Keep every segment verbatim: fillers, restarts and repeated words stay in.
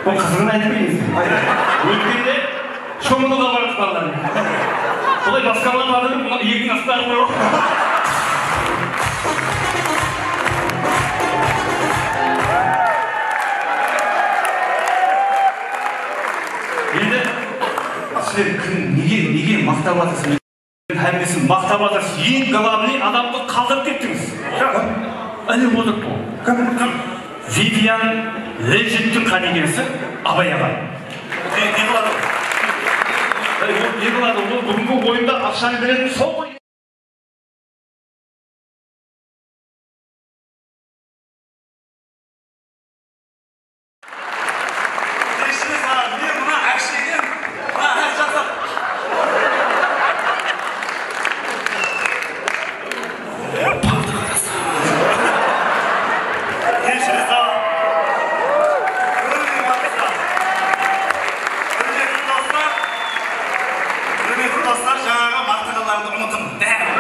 Bul qızıǵın aytıp bereyinizler. Ótkende shomılıǵa barıp qalǵan. Solay basqanlar bardı, mına ekiniń astındaǵı. Endi sizler kim, nege, nege maqtap atırsız? Hámmesin maqtap atırsız. Eń glavnıy adamdı qaldırıp kettińiz. Áne otır bul. Kim? Kim? Vivian Legendtiń qánigelisi Abay aǵa. Ne, ne qıladı? Ey, ol ne qıladı? Ol búgingi oyında aqshanı beretin sol ǵoy. Keshiresiz, ha, men mına ákshege, ha, ha, jaqsı. Keshiresiz, ha. Húrmetli doslar, húrmetli doslar, jańaǵı maqtaǵanlarımdı umıtıń. Bárin,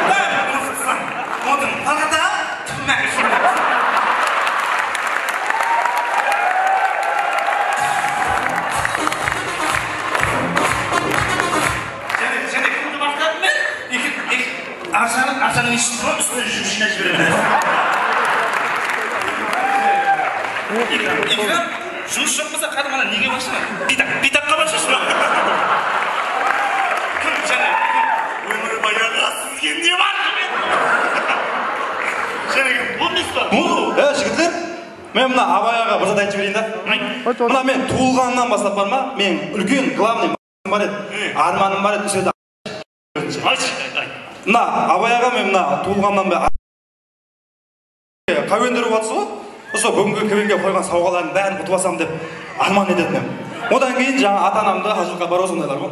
bárin umıtıń. Otur, palata, túnme. Jáne, jáne kimdi maqtadım men? Eki, eki, Arjanıń, Arjanıń eshitip turman, ústine júk jıynap jiberemen. Ikram, Ikram, jumıs joq bolsa, qádi mana nege barsın? Pitaq, pitaqqa barshı. Kim, jáne, kim? Ómirbay aǵa, sizge ne bar? Jáne kim? Bul, e, jigitler, men mına Abay aǵa bir zat aytıp jibereyin da. Ayt. Mına men tuwılǵanımnan baslap bar ma, men úlken glavnıy bar edi. Armanım bar edi, usı jerdi. Ayt, ayt, ayt. Mına Abay aǵa, men mına tuwılǵanımnan beri Qáwendirip atırsız ǵoy. Usı búgingi kóbenge qoyǵan sawǵalardıń bárin utıp alsam dep arman etetin edim. Odan keyin jańa ata-anamdı hajılıqqa barıw, sondaylar ǵoy.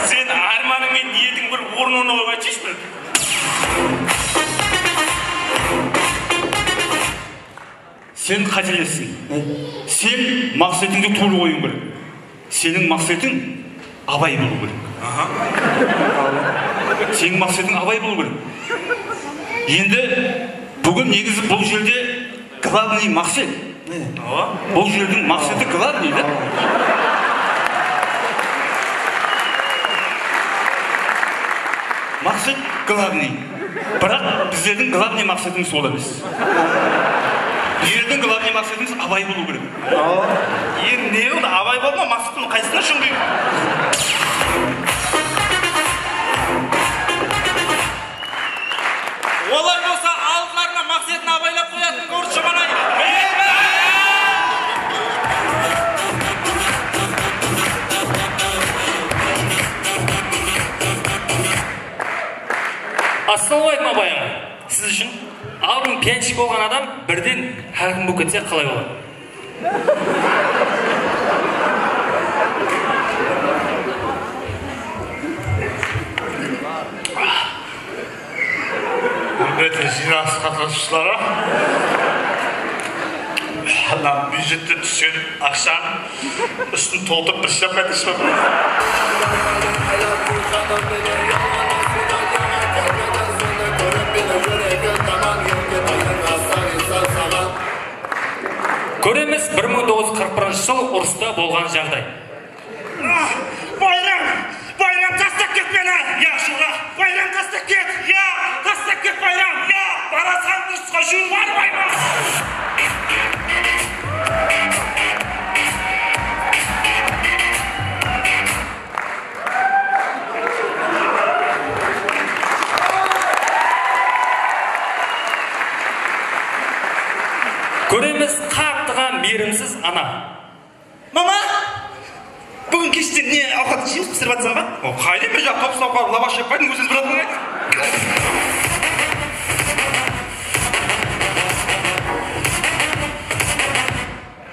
Sen armanıń menen niyetiń bir orın-orın bolıp aytshıshı bir. Sen qátelestiń. Ne? Sen maqsetińdi tuwrı qoyıwıń kerek. Seniń maqsetiń Abay bolıw kerek. Aha. Seniń maqsetiń Abay bolıw kerek. Endi búgin negizi bul jerde glavnıy maqset. Ne? Awa. Bul jerdiń maqseti glavnıy da. Maqset glavnıy. Biraq bizlerdiń glavnıy maqsetimiz ol emes. Bizlerdiń glavnıy maqsetimiz Abay bolıw kerek. Endi ne boldı? Abay boldı ma, maqsettiń qaysısına shıńǵıyıq? Olar bolsa aldılarına maqsetin abaylap qoyatın kórdi, Jumanay. Assalamu aleykum, Abay aǵa. Siz ushın aldın piyanshik bolǵan adam birden hákim bolıp ketse qalay boladı? Húrmetli jıynalıs qatnasıwshıları. Mına byudjette túsken aqshanıń ústin toltırıp bir ishlep qaytırshı. Kóremiz, bir mıń toǵız júz qırq birinshi jıl urısta bolǵan jaǵday. Ah, Bayram! Bayram, tastap ket meni! Ya, Shura! Bayram, tastap ket! Ya, tastap ket, Bayram! Ya, barasań durısqa juwıp almayman! Kóremiz, qattıǵa miyrimsiz ana. Mama! Búgin keshte ne awqat isheymiz, pisirip atsań ba? O, qayda, men jaǵa topsın awqat, lavash jep qaytın, ózińiz bilip atırıń.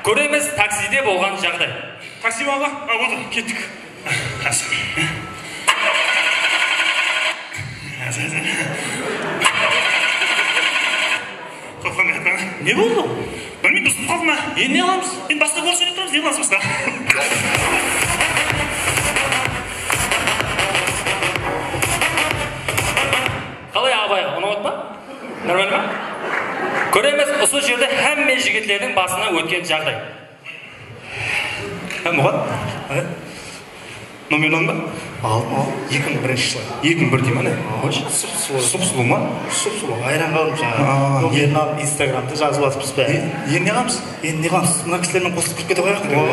Kóremiz, takside bolǵan jaǵday. Taksi bar ba? A, otır, kettik. Toqta, ne boldı? Bilmeymen, buzılıp qaldı ma? Endi ne alamız? Endi basqa kórsetin turamız, ne alamız basqa? Qalay, Abay aǵa, unadı ma? Нормально ma? Kóremiz, usı jerde hámme Jigitlerdiń basınan ótken jaǵday. Há, muǵan? Há? Nomerin aldıń ba? Aldım, aldım. Eki mıń birinshi jılı. Eki mıń bir deymen, há? Qoyshı, sıp-sıwılı. Sıp-sıwılı ma? Sıp-sıwılı. Hayran qaldım jańa. Aa, nomerin alıp, Instagramda jazıp atırmız bári. E, endi ne qılamız? Endi ne qılamız? Mına kishiler menen qosılıp ketip kete qoyayıq. Oo.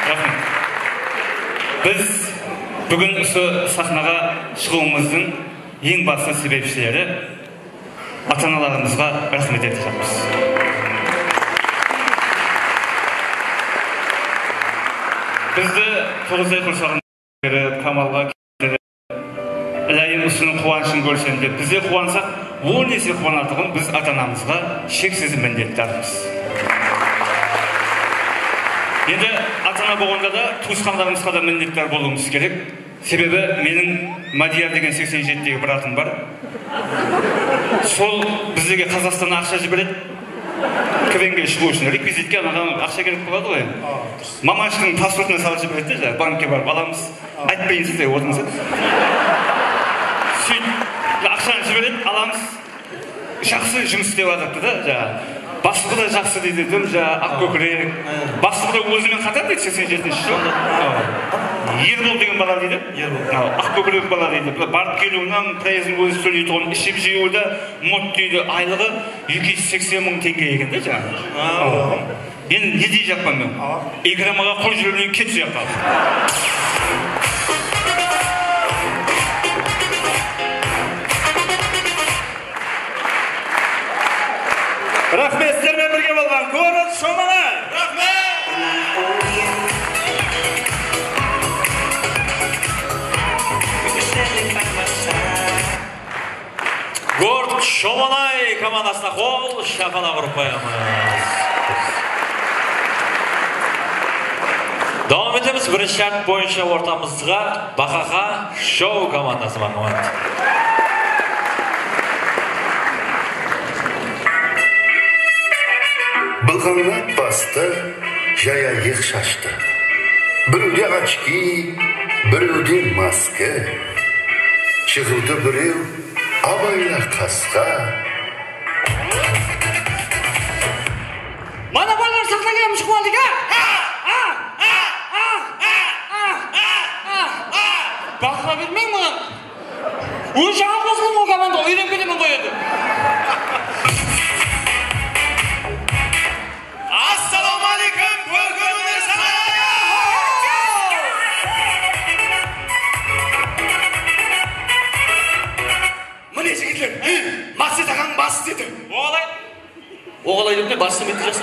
Raxmet. Biz búgin usı saxnaǵa shıǵıwımızdıń eń baslı sebepshileri ata-analarımızǵa raxmet aytqanbız. Bizdi toǵızday qursağın berip, Kamalǵa keltirip, iláyim usınıń quwanıshın kórsem dep, bizler quwansaq, ol ese quwanatuǵın biz ata-anamızǵa sheksiz minnetdarmız. Endi ata-ana bolǵanda da tuwısqanlarımızǵa da minnetdar bolıwımız kerek. Sebebi meniń Mádiyar degen seksen jetidegi bratım bar. Sol bizlerge Qazaqstannan aqsha jiberedi. K V N-ge shıǵıw ushın rekvizitke anaǵan aqsha kerek boladı ǵoy endi. Mamashtırdıń pasportına salıp jiberedi de, bankke barıp alamız. Aytpayın sizlerge, otırıńızlar. Sóytip, aqshanı jiberedi, alamız. Jaqsı jumıs islep atırıptı da, jańa. Baslıǵı da jaqsı deydi, dım, jańa, aq kókirek. Baslıǵı da ózinen qatar deydi, seksen jetinshi jıl. Erol degen bala deydi. Erol. Aq kókirek bala deydi. Barıp keliwinen proezdin ózi tóleytuǵın, iship jeywi de, mot deydi, aylıǵı eki júz seksen mıń tenge eken de, jańa. Endi ne deyjaqpan men? Ekranǵa qol júrmey ket, suyaqqa. Raxmet, sizler menen birge bolǵan Gorod Shomanay. Raxmet! Gorod Shomanay komandasına qol shapalaq urıp qoyamız. Dawam etemiz. Birinshi shárt boyınsha ortamızǵa Baxaxa Show komandası, marhamat. Bılǵanlap bastı, jaya iyek shashtı. Birewde ochki, birewde maska. Jıǵıldı birew, abayla qasqa. Mana balalar, saqlaǵan mushıqlardıń, a? A! A! Baha bermeń maǵan. Ózi jańa qosıldım ǵoy komandaǵa, úyrenip ketemen ǵoy endi. Assalawma áleykum, kórkem óner sarayı! Mine, jigitler, Maqset aǵań bas dedi. Oǵalay. Oǵalay dep ne, bas demedi, jaqsı.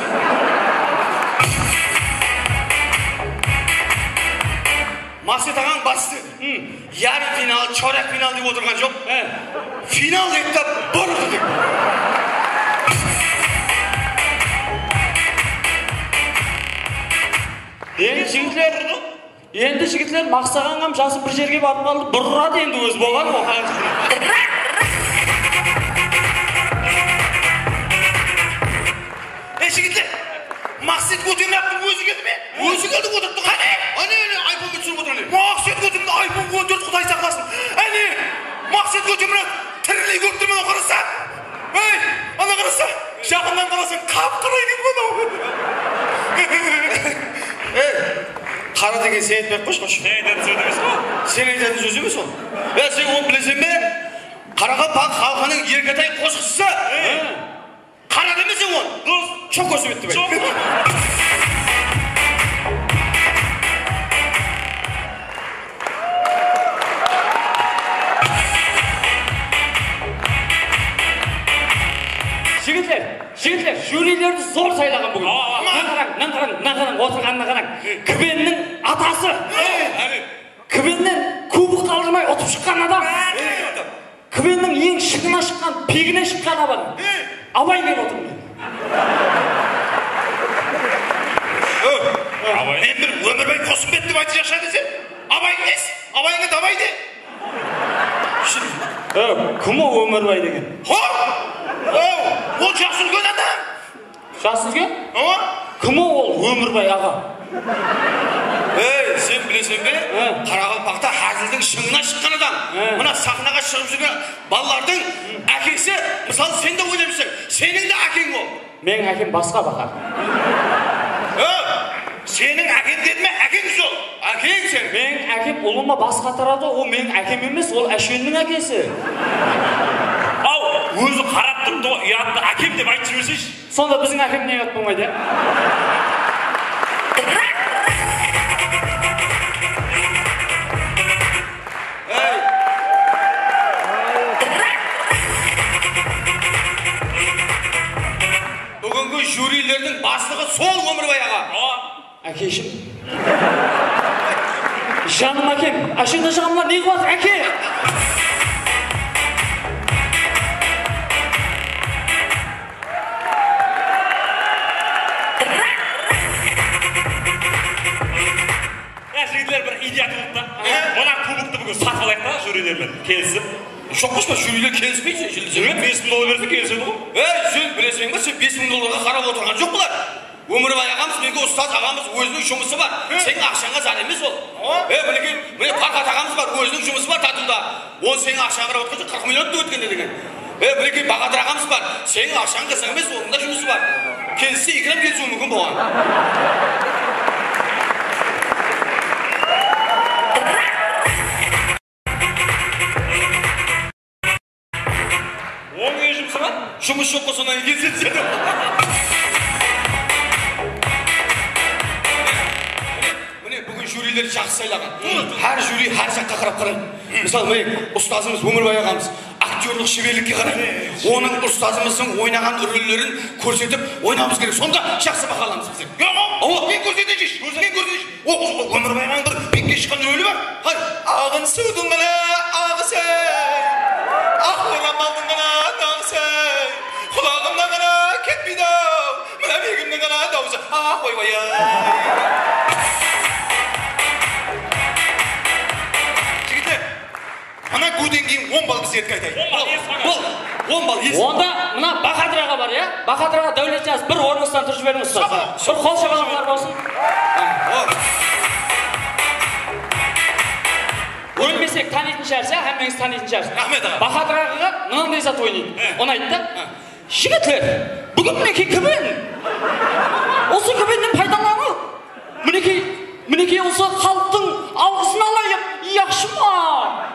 Maqset aǵań bas dedi. Yarım final, choryak final dep otırǵan joq. Final dep ta bur dedi. Ey, jigitler, endi, jigitler, Maqset aǵań hám jası bir jerge barıp qaldı, burıradı endi ózi, bolǵan ǵoy. Ey, jigitler, Maqset Ótemurattıń ózi keldi me? Ózi keldi, otırıptı. Qáne? Áne, áne, iPhone-dı túsirip otır, áne. Maqset Ótemurat, iPhone on tórt, Quday saqlasın. Áne, Maqset Ótemurat, tiriley kórip turman, qarasa. Ey, ana qarasa, jaqınnan qarasań, qap-qara eken ǵoy mınaw. Ey, qara degen sen aytpay-aq qoyshı, qoyshı. Sen aytatın sóz emes ǵoy. Sen aytatın sóz emes ol. Ya, sen onı bileseń be? Qaraqalpaq xalqınıń erketay qosıqshısı. Qara demeseń onı. Durıs. Chok ósip etti be. Chok. Jigitler, jigitler, júrilerdi zor saylaǵan búgin. Awa, awa. Mına qarań, mına qarań, mına qarań, otırǵanına qarań. Kvenniń atası. Kvennen kubok qaldırmay utıp shıqqan adam. Kvenniń eń shıńına shıqqan, pegine shıqqan adam. Abay dep otırman men. Ö, Abay. Men bir Ómirbay qosıp ber dep aytı jaqshı desem, Abay emes, Abayıńa dabay de. Shın. Ö, kim o Ómirbay degen? Hop! Ö, ol jası úlken adam. Jası úlken? Awa. Kim o ol Ómirbay aǵa? Ey, sen bileseń be? He. Qaraqalpaqta házildiń shıńınan shıqqan adam. He. Mına saxnaǵa shıǵıp júrgen balalardıń ákesi, mısalı, sen de oylaymısań, seniń de ákeń ol. Meniń ákem basqa, Baqa. He, seniń ákeń dedi me, ákeń sol. Ákeń sen. Meniń ákem ulıwma basqa taradı, ol meniń ákem emes, ol Áshönniń ákesi. Aw, ózi qarap turıptı ǵoy, uyattı, ákem dep aytıp jiberseyshi. Sonda biziń ákem ne uyat bolmaydı, ya? Ey! Búgingi júrilerdiń baslıǵı sol Ómirbay aǵa. Ákeshim. Janım ákem, Áshónde jaǵamlar ne qıladı, áke? Ya, jigitler, bir ideya tuwıldı da. Mına kuboktı búgin satıp alayıq ta, júriler menen kelisip. Joq, qospa, júriler kelispeydi, júriler. Bes mıń dollar berse, kelisedi ǵoy. Ey, sen bileseń be, sen bes mıń dollarǵa qarap otırǵan joq bular. Ómirbay aǵamız, meniki ustaz aǵamız, óziniń jumısı bar. Seniń aqshańa zar emes ol. E, minekey, mine, Parxat aǵamız bar, óziniń jumısı bar, tatıwda. Ol seniń aqshańa qarap otırǵan joq, qırq million dep ótken eken. E, minekey, Bahadır aǵamız bar, seniń aqshań qızıq emes, onıń da jumısı bar. Kelisse, eki adam kelisiwi múmkin buǵan. Oń ne jumısı bar? Jumıs joqqa sonnan kelsin. Mine, búgin júriler jaqsı saylaǵan. Hár júri hár jaqqa qarap qaraydı. Mısalı, mine, ustazımız Ómirbay aǵamız aktyorlıq sheberlikke qaraydı. Onıń ustazımızdıń oynaǵan rollerin kórsetip oynawımız kerek. Sonda jaqsı baha alamız bizler. Yoq, awa, men kórseteyin, men kórseteyin. O, o, o, Ómirbay aǵanıń bir bekke shıqqan roli bar. Hay, aǵın suwdıń ǵana aǵısı-ay, aq oramaldıń ǵana naǵısı-ay, qulaǵımnan ǵana ketpeydi-aw, mına begimniń ǵana dawısı, ah, oy-bay-ay. Jigitler, Ana gúden keyin on ball bizleriki aytayın. On ball, bol, bol, on ball. Onda mına Bahadır aǵa bar, ya? Bahadır aǵa, Dáwletjaz, bir ornıńızdan turıp jiberińiz, ustaz. Bir qol shapalaqlar bolsın. Ólmesek, tanıytın shıǵarsız, ya? Hámmeńiz tanıytın shıǵarsız. Raxmet, aǵa. Bahadır aǵaǵa mınanday zat oynaydı. Onaydı da. Jigitler, búgin minekey keben. Usı kebennen paydalanıp, minekey, minekey usı xalıqtıń alǵısın alayıq, yaqshı ma?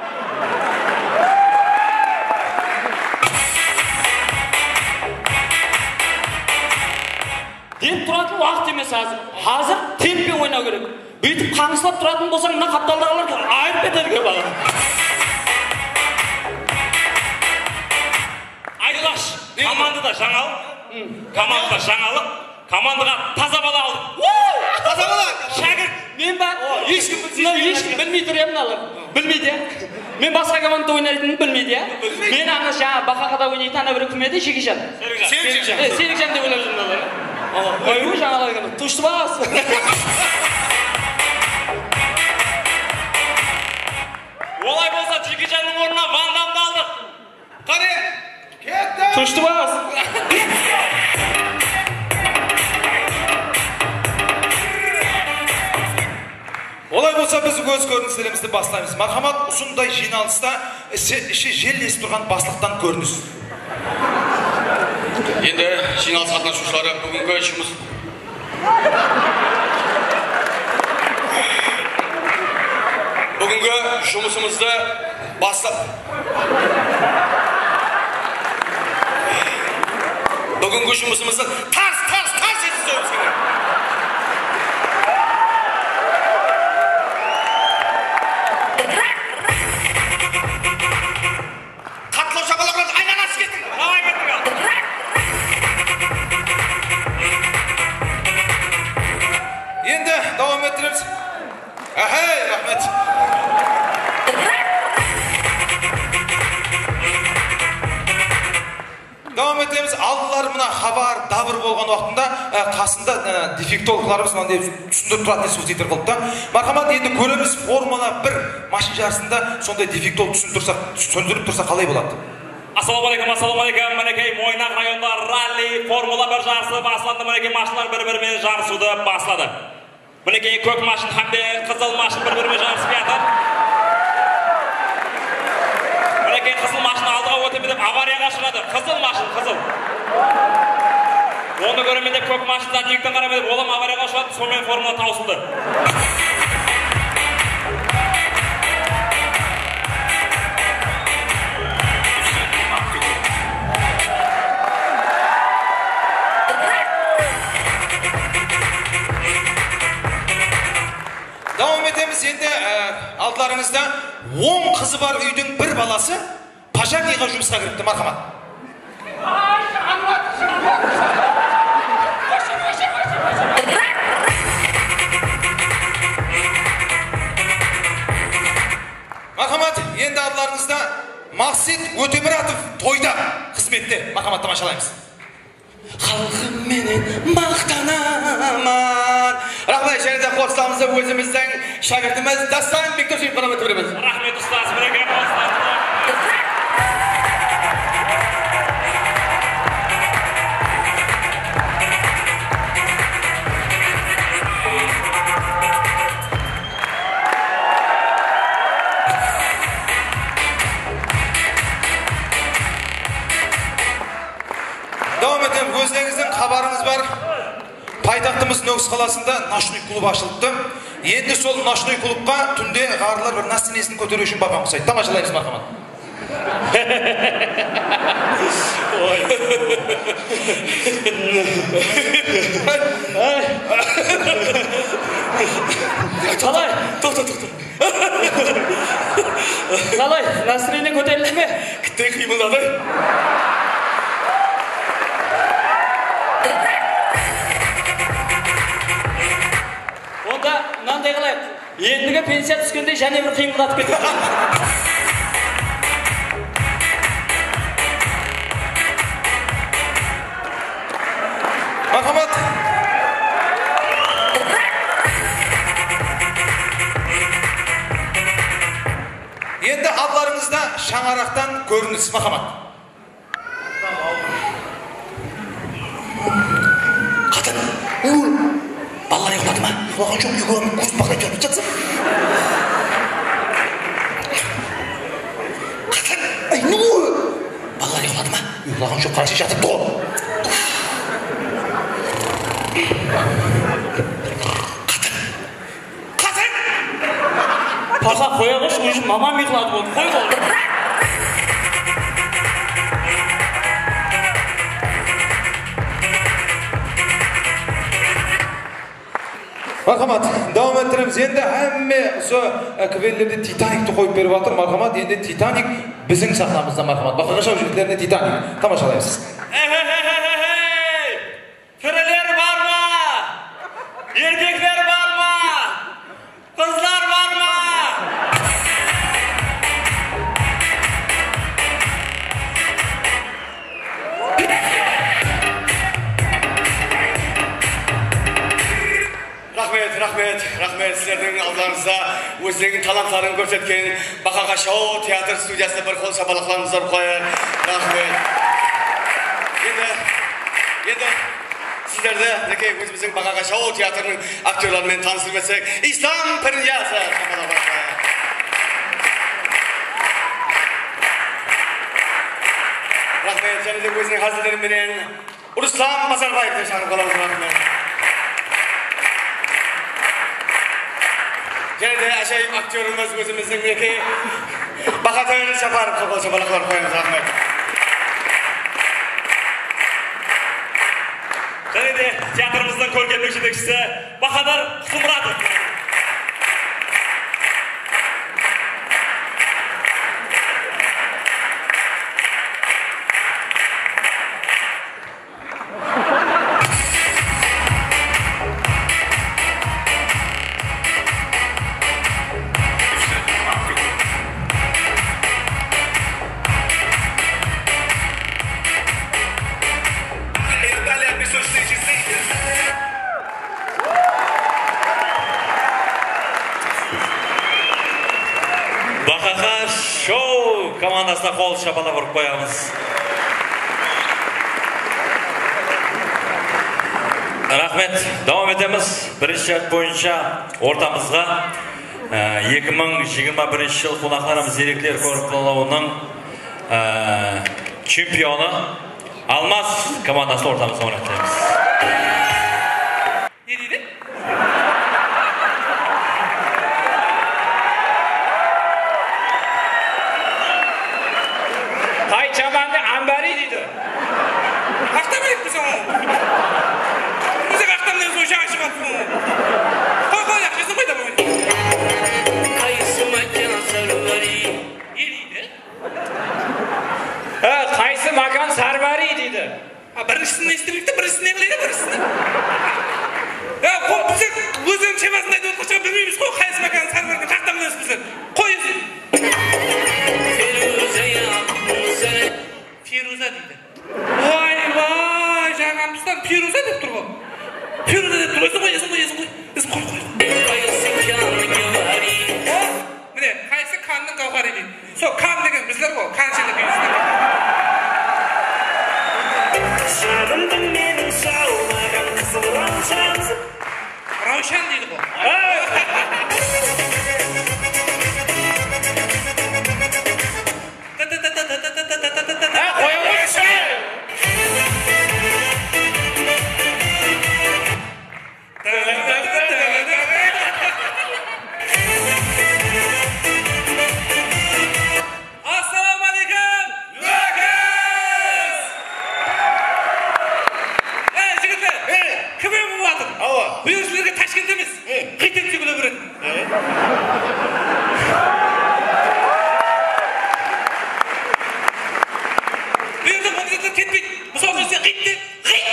Dep turatın waqıt emes házir. Házir temppen oynaw kerek. Búytip qańıslap turatın bolsań, mına qaptaldaǵılar ayırıp keter eken baǵa. Aytpaqshı, komandada jańalıq, komandada jańalıq, komandaǵa taza bala aldıq. Taza bala! Shákirt! Men ba? Hesh kim bilmey, hesh kim bilmey tur, ya, mınalar. Bilmeydi, ya. Men basqa komandada oynaytınımdı bilmeydi, ya. Men ana jańa Baqa aǵada oynaytın ana birew kim edi? Jekejan. Senikjan. Senikjan. E, Senikjan dep oylap júr mınalar. Oy, jańalar keldi. Tushti bas. Olay bolsa, Jekejannıń ornına Van Damdı aldıq. Qáne, ketti! Tushti bas. Olay bolsa, biz óz kórinislerimizdi baslaymız. Marhamat, usınday jıynalısta ishi, ishi jel esip turǵan baslıqtan kórinis. Endi jıynalıs qatnasıwshıları búgingi jumıs Búgingi jumısımızdı baslap, búgingi jumısımızdı tars, tars, tars etip islewimiz kerek. Qattılaw shapalaqlardı aylanasız ketiń. Qalay kettik al? Endi dawam ettiremiz. Áhey, raxmet. Dawam ettiremiz. Biz aldılar mına xabar, dabır bolǵan waqtında, e, qasında, e, defektologlarımız mınanday túsindirip turatın, subtitr qılıp ta. Marhamat, endi kóremiz, Formula bir mashın jarısında sonday defektol túsindirip tursa, túsindirip tursa qalay boladı? Assalawma aleykum, assalawma aleykum. Minekey, Moynaq rayonında ralli Formula bir jarısı baslandı. Minekey, mashınlar bir-biri menen jarısıwdı basladı. Minekey, kók mashın hám de qızıl mashın bir-birine jarısıp kiyatır. Minekey, qızıl mashın aldıǵa óteme dep avariyaǵa ushıradı. Qızıl mashın, qızıl. Onı kóremen dep kók mashın zat ekten qaraman dep, olam avariyaǵa ushıradı. Sonıń menen Formula tawsıldı. Dawam etemiz endi, e, aldılarıńızda on qızı bar úydiń bir balası pajarnıyǵa jumısqa kiripti, marhamat. Marhamat, endi aldılarıńızda Maqset Ótemuratov toyda xızmette, marhamat, tamashalaymız. Xalqım menen maqtanaman. Raxmet, jáne de qosılamızdı ózimizdiń shákirtimiz Dástan Bekdosevke qonaq etip beremiz. Raxmet, ustaz, birege qosılamızdı. Dawam etemiz. Ózlerińizdiń xabarıńız bar. Paytaxtımız Nókis qalasında nochnoy klub ashılıptı. Endi sol nochnoy klubqa túnde ǵarrılar bir násinesin kóteriw ushın barǵan qusaydı. Tamashalaymız, marhamat. Qalay? Toqta, toqta. Qalay, настроение kóterildi me? Kittey qıymıldadı. Onda mınanday qılayıq. Endigi pensiya túskendey jáne bir qıymıldatıp keteyik. Marhamat. Endi aldılarıńızda shańaraqtan kórinis, marhamat. Qatın, u, balalar uyıqladı ma? Uyıqlaǵan joq, uyqılanıp kóz baqlap jatır. Qatın, ay, nu, balalar uyıqladı ma? Uyıqlaǵan joq, qarasay, jatırıptı ǵo. Qatın, qatın! Paqa, qoya qoyshı, ózi mamam uyıqladı boldı, qoy boldı. Marhamat, dawam ettiremiz. Endi hámme usı, e, kvelerde Titanikti qoyıp berip atır. Marhamat, endi Titanik biziń saxnamızda, marhamat. Baqaǵa shaw jigitlerine Titanik. Tamashalaymız. Ey, hey, hey! Tiriler bar ma? Erkekler bar ma? Qızlar bar ma? Raxmet, raxmet, raxmet sizlerdiń aldılarıńızda ózleriniń talantların kórsetken Baqa Qashau teatr studiyasına bir qol shapalaqlarımızdı urıp qoyayıq. Raxmet. Endi, endi sizlerdi, minekey, ózimizdiń Baqa Qashau teatrınıń aktyorları menen tanıstırıp etsek, Islam Piriniyazov shapalaqlar urıp qoyayıq. Raxmet, jáne de óziniń házilleri menen Ruslan Bazarbaevti shaqırıp qalamız, raxmet. Jáne de ájayıp aktyorımız, ózimizdiń minekey Bahadır Japarovqa qol shapalaqlar qoyamız, raxmet. Jáne de teatrımızdıń kórkemlik jetekshisi Bahadır Qutımıratov. Bahaqa Show komandasına qol shapalaq urıp qoyamız. Raxmet. Dawam etemiz. Birinshi shárt boyınsha ortamızǵa, e, eki mıń jigirma birinshi jıl Qonaqlarımız ziyrekler kórip tanlawınıń, e, chempionı Almas komandasın ortamızǵa oynatayımız. Ne deydi? Qayt jamandı ambari deydi. Aqtam aytpısań ol. Bize aqtam degen soń jańa shıǵıp atırsań ol. Qoy, qoy, yaqshısın qoy, давай. Qaysı mákan sarvari? Ne deydi? E, qaysı mákan sarvari deydi. A, birinshisin esittirdik te, birinshisin ne qılaydı, birinshisin. Ya, qo-, biz ózleriniń shebasında aytıp otqan shıǵar, bilmeymiz ǵoy, qaysı mákan sarvari eken, qaqtam bilemiz bizler. Qoy esin. Feruza ya, Feruza. Feruza deydi. Vay, vay, jaǵan duslar Feruza dep tur ǵoy. Feruza dep tur ǵoy, esin qoy, esin qoy, esin qoy, esin qoy, qoy. Qaysı kánniń gáwhari? O, mine, qaysı kánnıń gáwhari deydi. Sol kan degen bizler ǵoy, kansheler bizler. Jaǵındı meniń jawlaǵan qızıl Rawshan. Rawshan deydi ǵoy. Á, qoya qoyshı! Assalawma aleykum! Ey, jigitler! Ey! Kim em bolıp atır? Awa. Buyır sizlerge Tashkent emes. Ey! Qıyt etse kúle beredi. Ey! Buyırda bunday ketpeydi. Mısal ushın sen qıyt de, qıyt!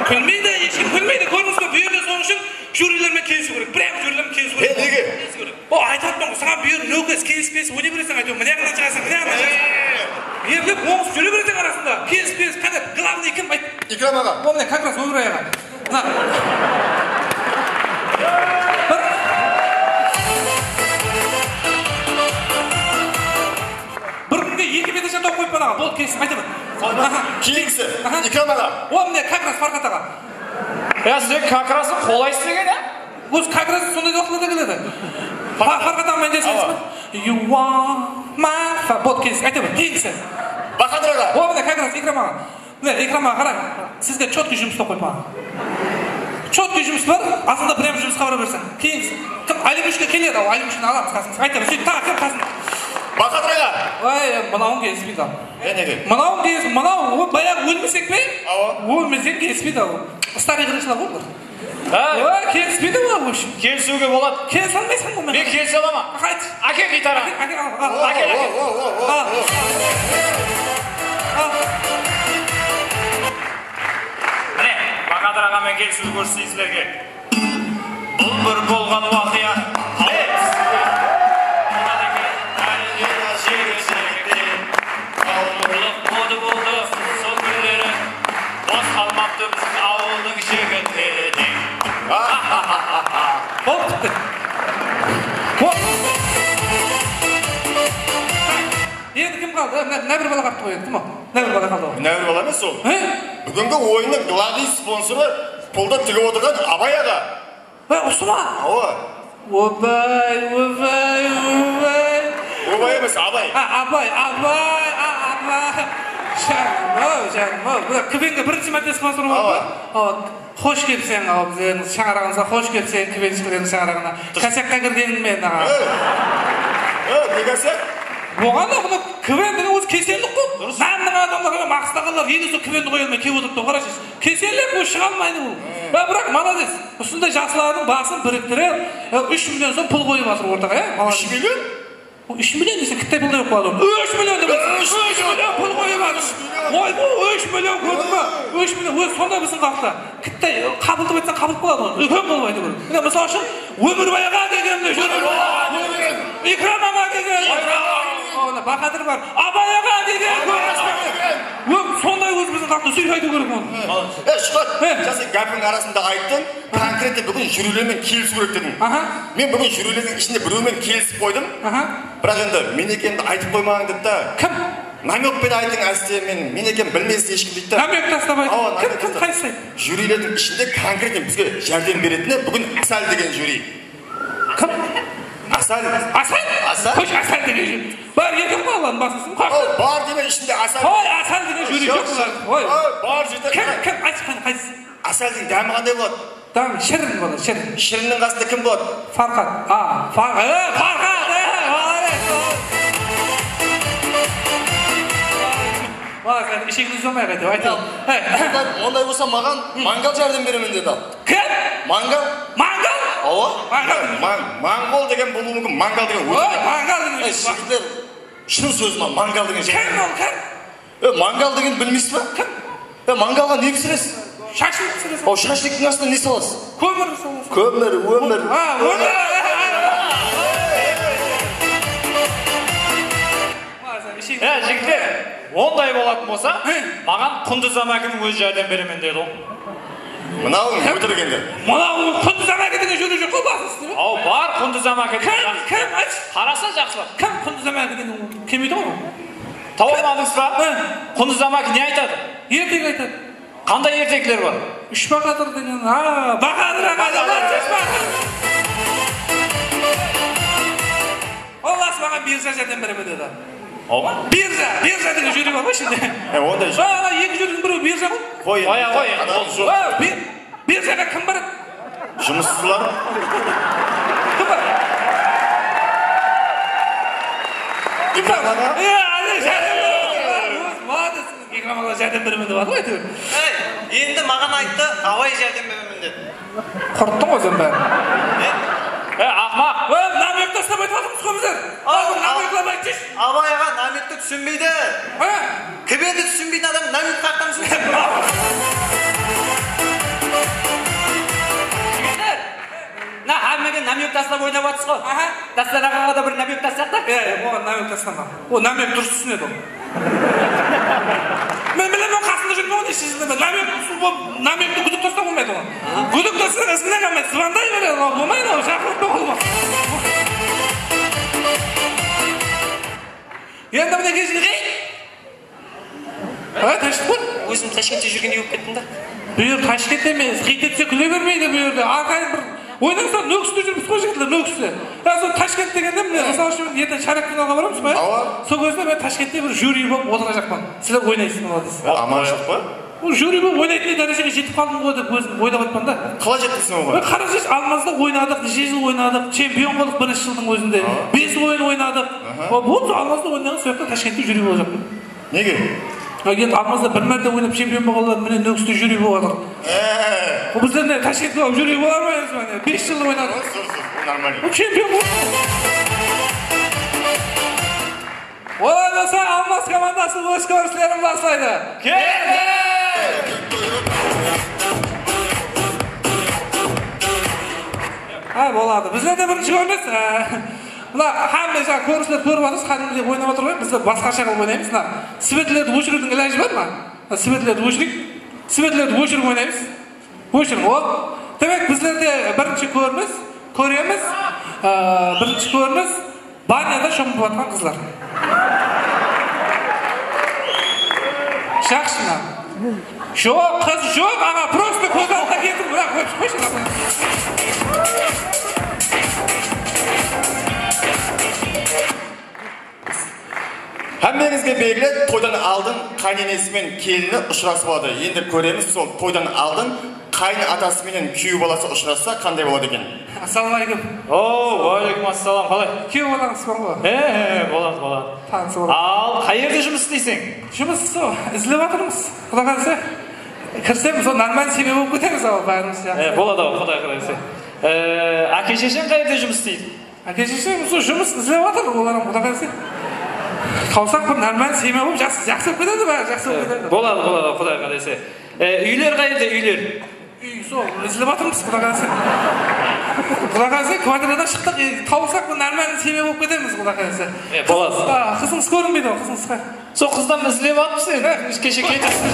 Kúlmeydi, hesh kim kúlmeydi. Kórdińiz be, bul jerde sonıń ushın júriler menen kelisiw kerek. Прям júriler menen kelisiw kerek. He, nege? Kelisiw kerek. O, aytıp atırman ǵoy, saǵan bul jerde no kes, kelisiw, kelisiw, óne bereseń, áytewir, mine qılǵan shıǵarsań, mine qılǵan shıǵarsań. Erlep ońıs júre bereseń arasında. Kelisiw, kelisiw, qáne, главный kim, ayt. Ikram aǵa. O, mine, как раз Ómir aǵa. Mına. Bir. Bir kúnde eki bete jatap qoyıp balaǵa. Bol, kelsim, ayta ber. Aha. Keyingisi. Aha. Ikram aǵa. O, mine, как раз Farxat aǵa. Ya, sizge как раз qolay islegen, ya? Ózi как раз sonday waqıtlarda keledi. Fa-, Farxat aǵa menen kelisiz be? Awa. You are my fa-, bol, kelsim, ayta ber. Keyingisi. Bahadır aǵa. O, mine, как раз Ikram aǵa. Mine, Ikram aǵa, qarań. Sizge chotkiy jumıs uslap qoyıp qalǵan. Chotkiy jumıs bar, azanda прям jumısqa bara berseń. Keyin kim Alimushka keledi, al, Alimushkani alamız qasımızǵa. Aytaman, sóyt, taǵı kim qasında? Bahadır aǵa. Ay, mınawın kelispeydi al. Ne, nege? Mınawın kelis-, mınaw, o, bayaǵı ólmesek pe? Awa. Ólmesek kelispeydi al. Старый qırıqshılar ǵoy bular. Ha? Oy, kelispeydi olar, в общем. Kelisiwge boladı. Kelise almaysań ǵoy, men. Men kelise alaman. Qayt. Áke gitara. Áke, áke, al, al. Áke, áke. O, o, o, o, al. O. Al. Mine, Bahadır aǵa menen kelisiwdi kórseteyik sizlerge. Bul bir bolǵan waqıya. Hey! Jigit, jigit. Awırlıq boldı, boldı, sol kúnleri bos qalmaptı biziń awıldıń jigitleri de. Bol, bitti. Bol. Endi kim qaldı? Mına, mına bir bala qaptı ǵoy, endi kim o? Mına bir bala qaldı ǵoy. Mına bir bala emes ol. He? Búgingi oyınnıń главный sponsorı puldı tigip otırǵan Abay aǵa. He, usı ma? Awa. Obay, obay, obay. Obay emes, Abay. Ha, Abay, Abay, a, Abay. Janım-aw, janım-aw. Mına K V N-ge birinshi márte sponsor bolıp. Awa. Awa. Xosh kelseń, awa, bizlerdiń shańaraǵımızǵa xosh kelseń, K V N-shiklerdiń shańaraǵına. Durıs. Kosyakqa kirgeniń menen, aǵa. Ey! Ey, ne kosyak? Oǵan da, bunı K V N degen ózi kesellik ǵoy. Durıs. Nannıń adamları, maqıstaǵanlar, ene sol K V N-di qoya almay kelip otırıptı, qarash. Kesellik, bul shıǵa almaydı bul. Ya, biraq, молодец. Usınday jaslardıń basın biriktirip, ya, úsh million som pul qoyıp atır ortaǵa, ya, молодец. Úsh million? Ol úsh million dese, kittay pulday bolıp qaladı. Úsh million dep ayt. Úsh million pul qoyıp atır. Úsh million. Oy, bul úsh million, kórdiń be? Úsh million, ózi sonday bizdiń xalıqta. Kittay, qabıltıp aytsaq, qabılıp qaladı ǵoy. Úlken bolıp ayta ber. Mine, mısal ushın, Ómirbay aǵa kelgen, mine, júr. Ikram aǵa kelgen. Bahadır bar. Abay aǵa deydi. Ön, sonday ózimizdiń xalqta sóytip aytıw kerek onı. E, Shuhrat, sen gápiń arasında ayttıń, konkretno búgin júrilermen kelisip kerek dediń. Aha. Men búgin júrilerdiń ishinde birewmen kelisip qoydım. Aha. Biraq endi men ekenimdi aytıp qoymań dedi da. Kim? Namyok penen aytıń, áste men, men ekenim bilmesin hesh kim deydi da. Namyok taslap aytıń. Awa, kim, namyok kim, taslap. Qaysı? Júrilerdiń ishinde konkretno bizge járdem beretini búgin Asal degen júri. Kim? Asal. Asal? Asal. Xosh, Asal degen júri. Bar eken ǵoy, Allanıń basınsın. Bar deme, ishinde Asal. Hoy, Asal degen júri joq bular. Hoy. Bar jerde. Kim, kim? Ayt, qáne, qaysı? Asaldıń dámi qanday boladı? Dám, shirin boladı, shirin. Shirinniń qasında kim boladı? Farhad. A, Far-, e, Farhad, e, malades. Malades, ishek úzilmey qaytep aytayın. Onday, onday bolsa maǵan Mangal járdem beremen dedi al. Kim? Mangal. Mangal? Awa. Mangal. Mang-, Mongol degen bolıwı múmkin, Mangal degen ózi. Oy, Mangal degen. Ey, jigitler, shın sóz ma, Mangal degen járdem. Kim ol, kim? E, Mangal degen bilmeysiz ba? Kim? E, mangalǵa ne pisiresiz? Shashlik pisiresiz. O, shashliktiń astına ne salasız? Kómir salasız. Kómir, ómir. Ha, ómir. E, jigitler, onday bolatın bolsa, maǵan Qundız ámakiniń ózi járdem beremen dedi ǵoy. Mınaw ótirik endi. Mınaw Qundız ámaki degen júri joq ǵoy, basın. Aw, bar Qundız ámaki degen. Kim, kim, aytshı. Qarasa jaqsılap. Kim Qundız ámaki degen, kelmeydi ǵoy. Tawalmadıńız ba? Qundız ámaki ne aytadı? Ertek aytadı. Qanday ertekler bar? Úsh Bahadır degen, a, Bahadır aǵa, Bahadır. Ol ası maǵan birja járdem beremen dedi. Awa. Birja, birja degen júri bar ǵoy ishinde. E, onday júri. Ana eki júridiń birewi birja ǵoy. Qoy, qoya qoy, ol joq. Bir-, Birjaǵa kim baradı? Jumıssızlar. Kim baradı? Ikram aǵa. E, áne, járdem beremen. Óz, molodec, Ikram aǵa járdem beremen dep atır ǵoy, áytewir. Ey, endi maǵan ayttı, Abay járdem beremen dedi. Qurıttıń ǵoy sen bárin. Ne? E, aqmaq. Óy, namyok taslap aytıp atırmız ǵoy bizler. Al, al, namyoklap aytshısh. Abay aǵa namyokti túsinbeydi. Ha? Kiberdi túsinbeytin adam namyok haqtan túsinsin. Jigitler, mına hámmege namyok taslap oynap atırsız ǵoy. Aha. Dastan aǵaǵa da bir namyok taslap ta. E, e, oǵan namyok taslama. O namyok durıs túsinedi ol. Men bilemen, qasında júrmen ǵoy, neshe jıldan beri. Namyok usı bolıp, namyokti gúdik taslap bolmaydı ǵoy. Gúdik taslasaq, izinen qalmaydı, zıvanday beredi, bolmaydı ǵoy, shaqırıp ta bolmaydı. Endi mine, keshireyik. Ha, Tashkent. Ózim Tashkentte júrgendey bolıp kettim da. Bu jer Tashkent emes, qıyt etse kúle bermeydi bu jerde. Arqayın bir oynasa, Nókiste júrmiz ǵoy, jigitler, Nókiste. Ya, sol Tashkent degende, mine, mısal ushın, erteń shárak finalǵa baramız ba? Awa. Sol gezde men Tashkentte bir júri bolıp otırajaqpan. Sizler oynaysız, molodec. Amanshılıq pa? Bul júri bolıp oynaytınday dárejege jetip qaldım ǵoy dep ózim oylap atpan da. Qalay jettiń sen oǵan? Qarasayshı, Almazda oynadıq, neshe jıl oynadıq, chempion boldıq birinshi jıldıń ózinde. Bes oyın oynadıq. Aha. Boldı, Almazda oynaǵan soyaqta Tashkentte júri bolajaqpan. Nege? Endi Almazda bir márte oynap chempion bolǵanlar mine Nókiste júri bolıp atır. E. Bul bizden de Tashkentte júri bolar ma endi? Bes jıl oynadıq. Durıs, durıs, durıs, bul нормально. Bul chempion boldı. Olay bolsa, Almaz komandası óz kórinislerin baslaydı. Keldi! Ha, boladı. Bizler de birinshi kórinis. E, mına hámme jańa kórinislerdi kórip atırsız, qádimgidey oynap atır ǵoy. Bizler basqasha qılıp oynaymız. Mına svetlerdi óshiriwdiń ilajı bar ma? Mına svetlerdi óshireyik. Svetlerdi óshirip oynaymız. Óshiriń, o. Demek, bizlerde birinshi kórinis, kóremiz, aa, birinshi kórinis, banyada shomıp atırǵan qızlar. Jaqsı, mına. Joq, qız joq, aǵa, prosto kóz aldına keltir, biraq, qoyshı, qoyshı. Hámmeńizge belgili, toydan aldın qáyinenesi menen kelini ushırasıp aladı. Endi kóremiz, sol toydan aldın qáyin atası menen kúyew balası ushırassa, qanday boladı eken? Assalawma áleykum. O, wa áleykum assalam, qalay? Kúyew balańız bar ǵoy. He, he, boladı, boladı. Tanısıp alayıq. Al, qay jerde jumıs isteyseń? Jumıs, sol, izlep atırmız. Quday qálese, kirsem, sol нормальный семья bolıp ketemiz, awa, bárimiz jaqsı. E, boladı, awa, Quday qálese. E, áke-shesheń qay jerde jumıs isteydi? Áke-sheshem usı jumıs izlep atır, olar hám Quday qálese. Tawsaq bir нормальный семья bolıp, jaqsı, jaqsı bolıp ketedi, bári jaqsı bolıp ketedi. Boladı, boladı, Quday qálese. E, úyler qay jerde, úyler? Úy, sol, izlep atırmız, Quday qálese. Quday qálese, kvartiradan shıqtıq, e, tawıssaq, bir nármánli semiya bolıp ketemiz, Quday qálese. E, boladı. A, qızıńız kórinbeydi ǵoy, qızıńız qa? Sol qızdan izlep alıpsız endi. E. Keshe ketipsiz.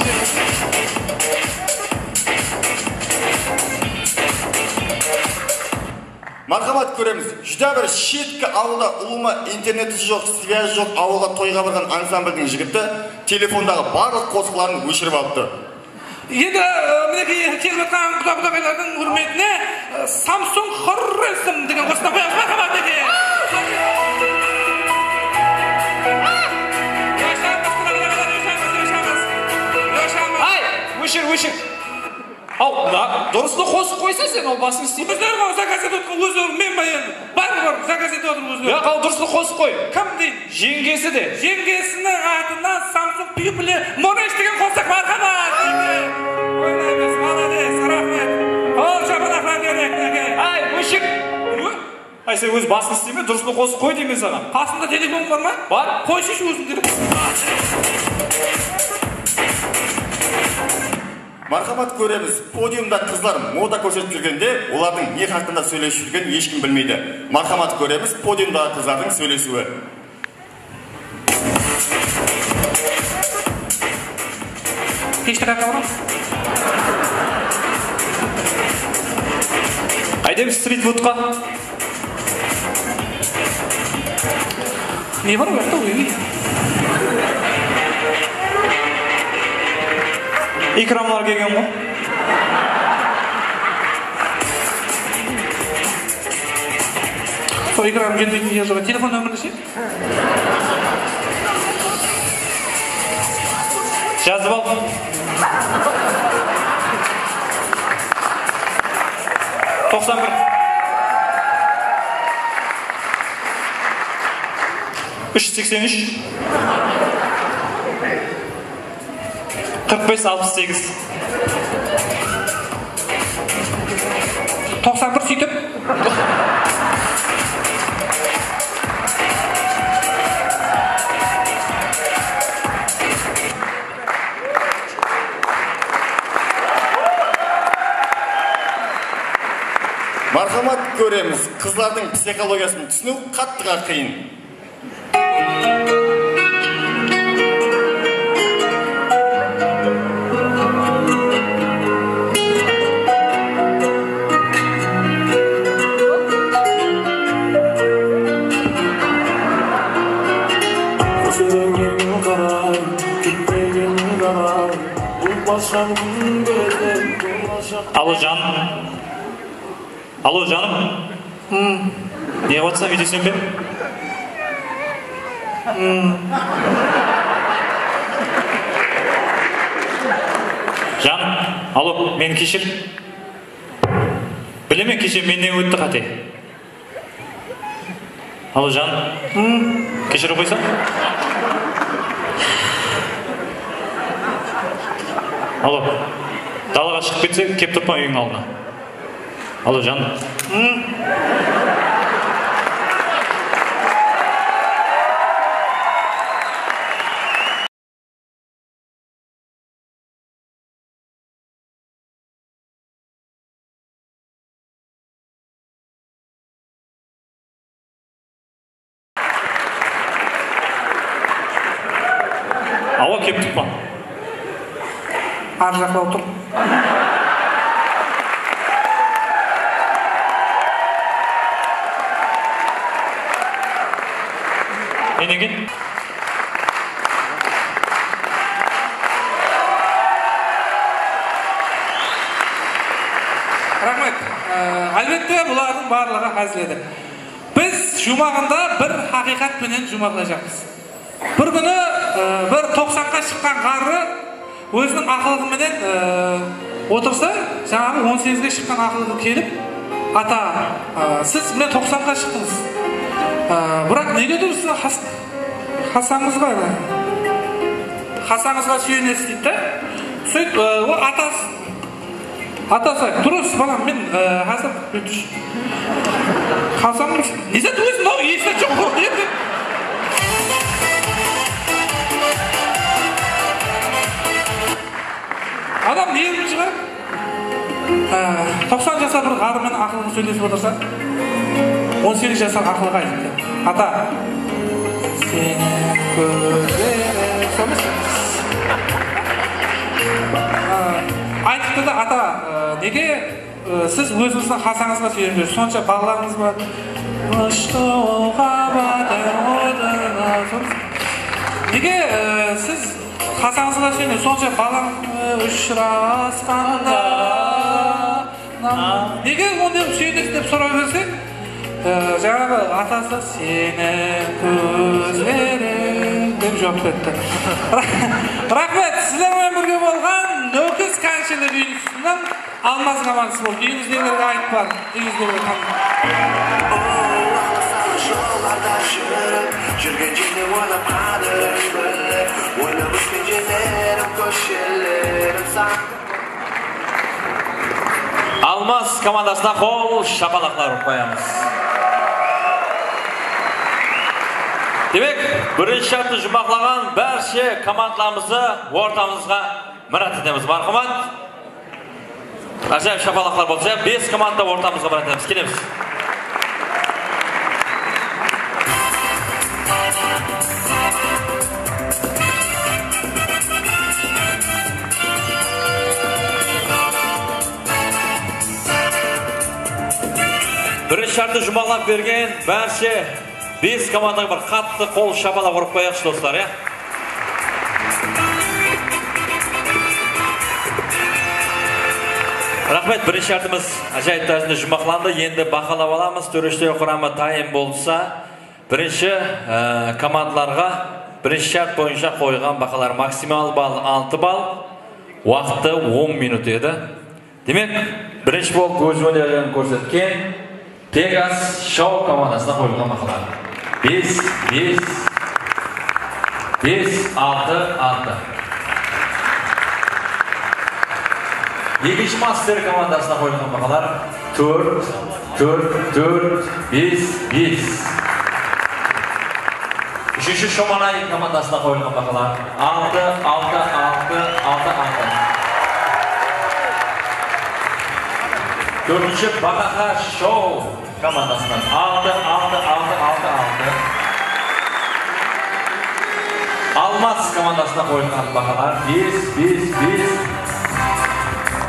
Marhamat, kóremiz. Júdá bir shetki awılda ulıwma interneti joq, svyazı joq awılǵa toyǵa barǵan ansambldiń jigiti telefondaǵı barlıq qosıqların óshirip alıptı. Endi, e, minekey, kelip atqan quda-, qudaqaylardıń húrmetine, e, Samsung Xorezm degen qosıqtan qoyamız. Marhamat, minekey. Yoshamiz, quda-, qudaqaylar, yoshamiz, yoshamiz. Yoshamiz. Ay, óshir, óshir. Aw, mına durıslı qosıq qoysa sen, ol basıń isleydi. Ózleri ǵoy zakaz etip otırǵan, ózleri men ba endi? Báribir zakaz etip atır ózleri. Yaq, aw, durıslı qosıq qoy. Kim deydi? Jeńgesi de. Jeńgesiniń atınan Samsung People Moresh degen qosıq, marhamat! Oynaymız, malades, raxmet. Qol shapalaqlar bereyik, minekey. Ay, óshir! Ay, sen óz basıń isleyme, durıslı qosıq qoy deymen saǵan. Qasında telefon bar ma? Bar. Qoyshısh ózińde. Marhamat, kóremiz, podiumda qızlar moda kórsetip júrgende, olardıń ne haqqında sóylesip júrgenin hesh kim bilmeydi. Marhamat, kóremiz, podiumdaǵı qızlardıń sóylesiwi. Keshte qayaqqa baramız? Qaydaymiz stritfudqa? Ne bar o jaqta, óy? Ikramlar kelgen ǵoy. Sol ikram jetpeytin jer joq. Telefon nómeri neshe? Jazıp al. Toqsan bir. Úsh júz seksen úsh. Qırq bes, alpıs segiz. Toqsan bir, sóytip. Marhamat, kóremiz, qızlardıń psixologiyasın túsiniw qattıǵa qıyın. Alo, jan. Alo, janım. Hmm. Ne qılıp atırsań, úydeyseń be? Hmm. Janım, alo, meni keshir. Bilemen, keshe mennen ótti qáte. Alo, jan. Hmm. Keshirip qoysań. Alo. Dalaǵa shıǵıp ketse, kep turıppan úyińniń aldına. Alo, jan. Hmm. Awa, kep turıppan. Ar jaqta otır. Enege? Raxmet. Ee, álbette, bulardıń barlıǵı házil edi. Biz juwmaǵında bir haqıyqat penen juwmaqlayjaqpız. Bir kúni, e, bir toqsanǵa shıqqan ǵarrı óziniń aqıllıǵı menen, e, otırsa, jańaǵı on segizge shıqqan aqıllıǵı kelip, "Ata, e, siz mine toqsanǵa shıqtıńız. E, biraq negedur siz has-, hasańızǵa, hasańızǵa súyenesiz?" deydi da. Sóytip, e, o atası Atası, durıs, balam, men, e, házir, hasań, ne zat ózi mınaw, hesh zat joq ǵoy. Adam nervin shıǵarıp. Á, toqsan jasar bir ǵarrı menen aqılǵa sóylesip otırsa, on segiz jasar aqılǵa aytıptı. Ata, seni kózlerim, sol emes. Á, aytıptı da, ata, á, nege, á, siz ózińizdiń hasańızǵa súyenip júrsiz? Sonsha balalarıńız bar. Qıshqıwǵa bátir odına, sol emes. Nege, á, siz hasańızǵa súyenip, sonsha balań ushırasqanda. Nege onday qılıp súyenesiz dep soraw bersek, e, jańaǵı atası seni kózleriń dep juwap beripti. Raxmet, sizler menen birge bolǵan Nókis kánshili úyiniń Almaz komandısı boldı. Úyińizdegilerge aytıp barıń. Úyińizdegilerge tanıtıp. Jollarda júrip, júrgen jerde oynap qadiriń bilip, oynap ósken jerlerim, kóshelerim san. Almaz komandasına qol shapalaqlar urıp qoyamız. Demek, birinshi shártti juwmaqlaǵan bárshe komandalarımızdı ortamızǵa mirát etemiz. Marhamat. Ájayıp shapalaqlar bolsa, bes komanda ortamızǵa mirát etemiz. Kelemiz. Birinshi shártti juwmaqlap bergen bárshe bes komandaǵa bir qattı qol shapalaq urıp qoyayıqshı, doslar, ya? Raxmet, birinshi shártimiz ájayıp tárizde juwmaqlandı. Endi bahalap alamız. Tóreshler quramı tayın bolsa, birinshi, e, komandalarǵa birinshi shárt boyınsha qoyǵan bahalar maksimal ball altı ball, waqtı on minut edi. Demek, birinshi bolıp óz ónerlerin kórsetken Pegas Show komandasına qoyılǵan bahalar. Bes, bes, bes, altı, altı. Ekinshi Master komandasına qoyılǵan bahalar tórt, tórt, tórt, bes, bes. Úshinshi Shomanay komandasına qoyılǵan bahalar altı, altı, altı, altı, altı. Tórtinshi Bahaxa Show komandasınan altı, altı, altı, altı, altı. Almaz komandasına qoyılǵan bahalar bes, bes, bes,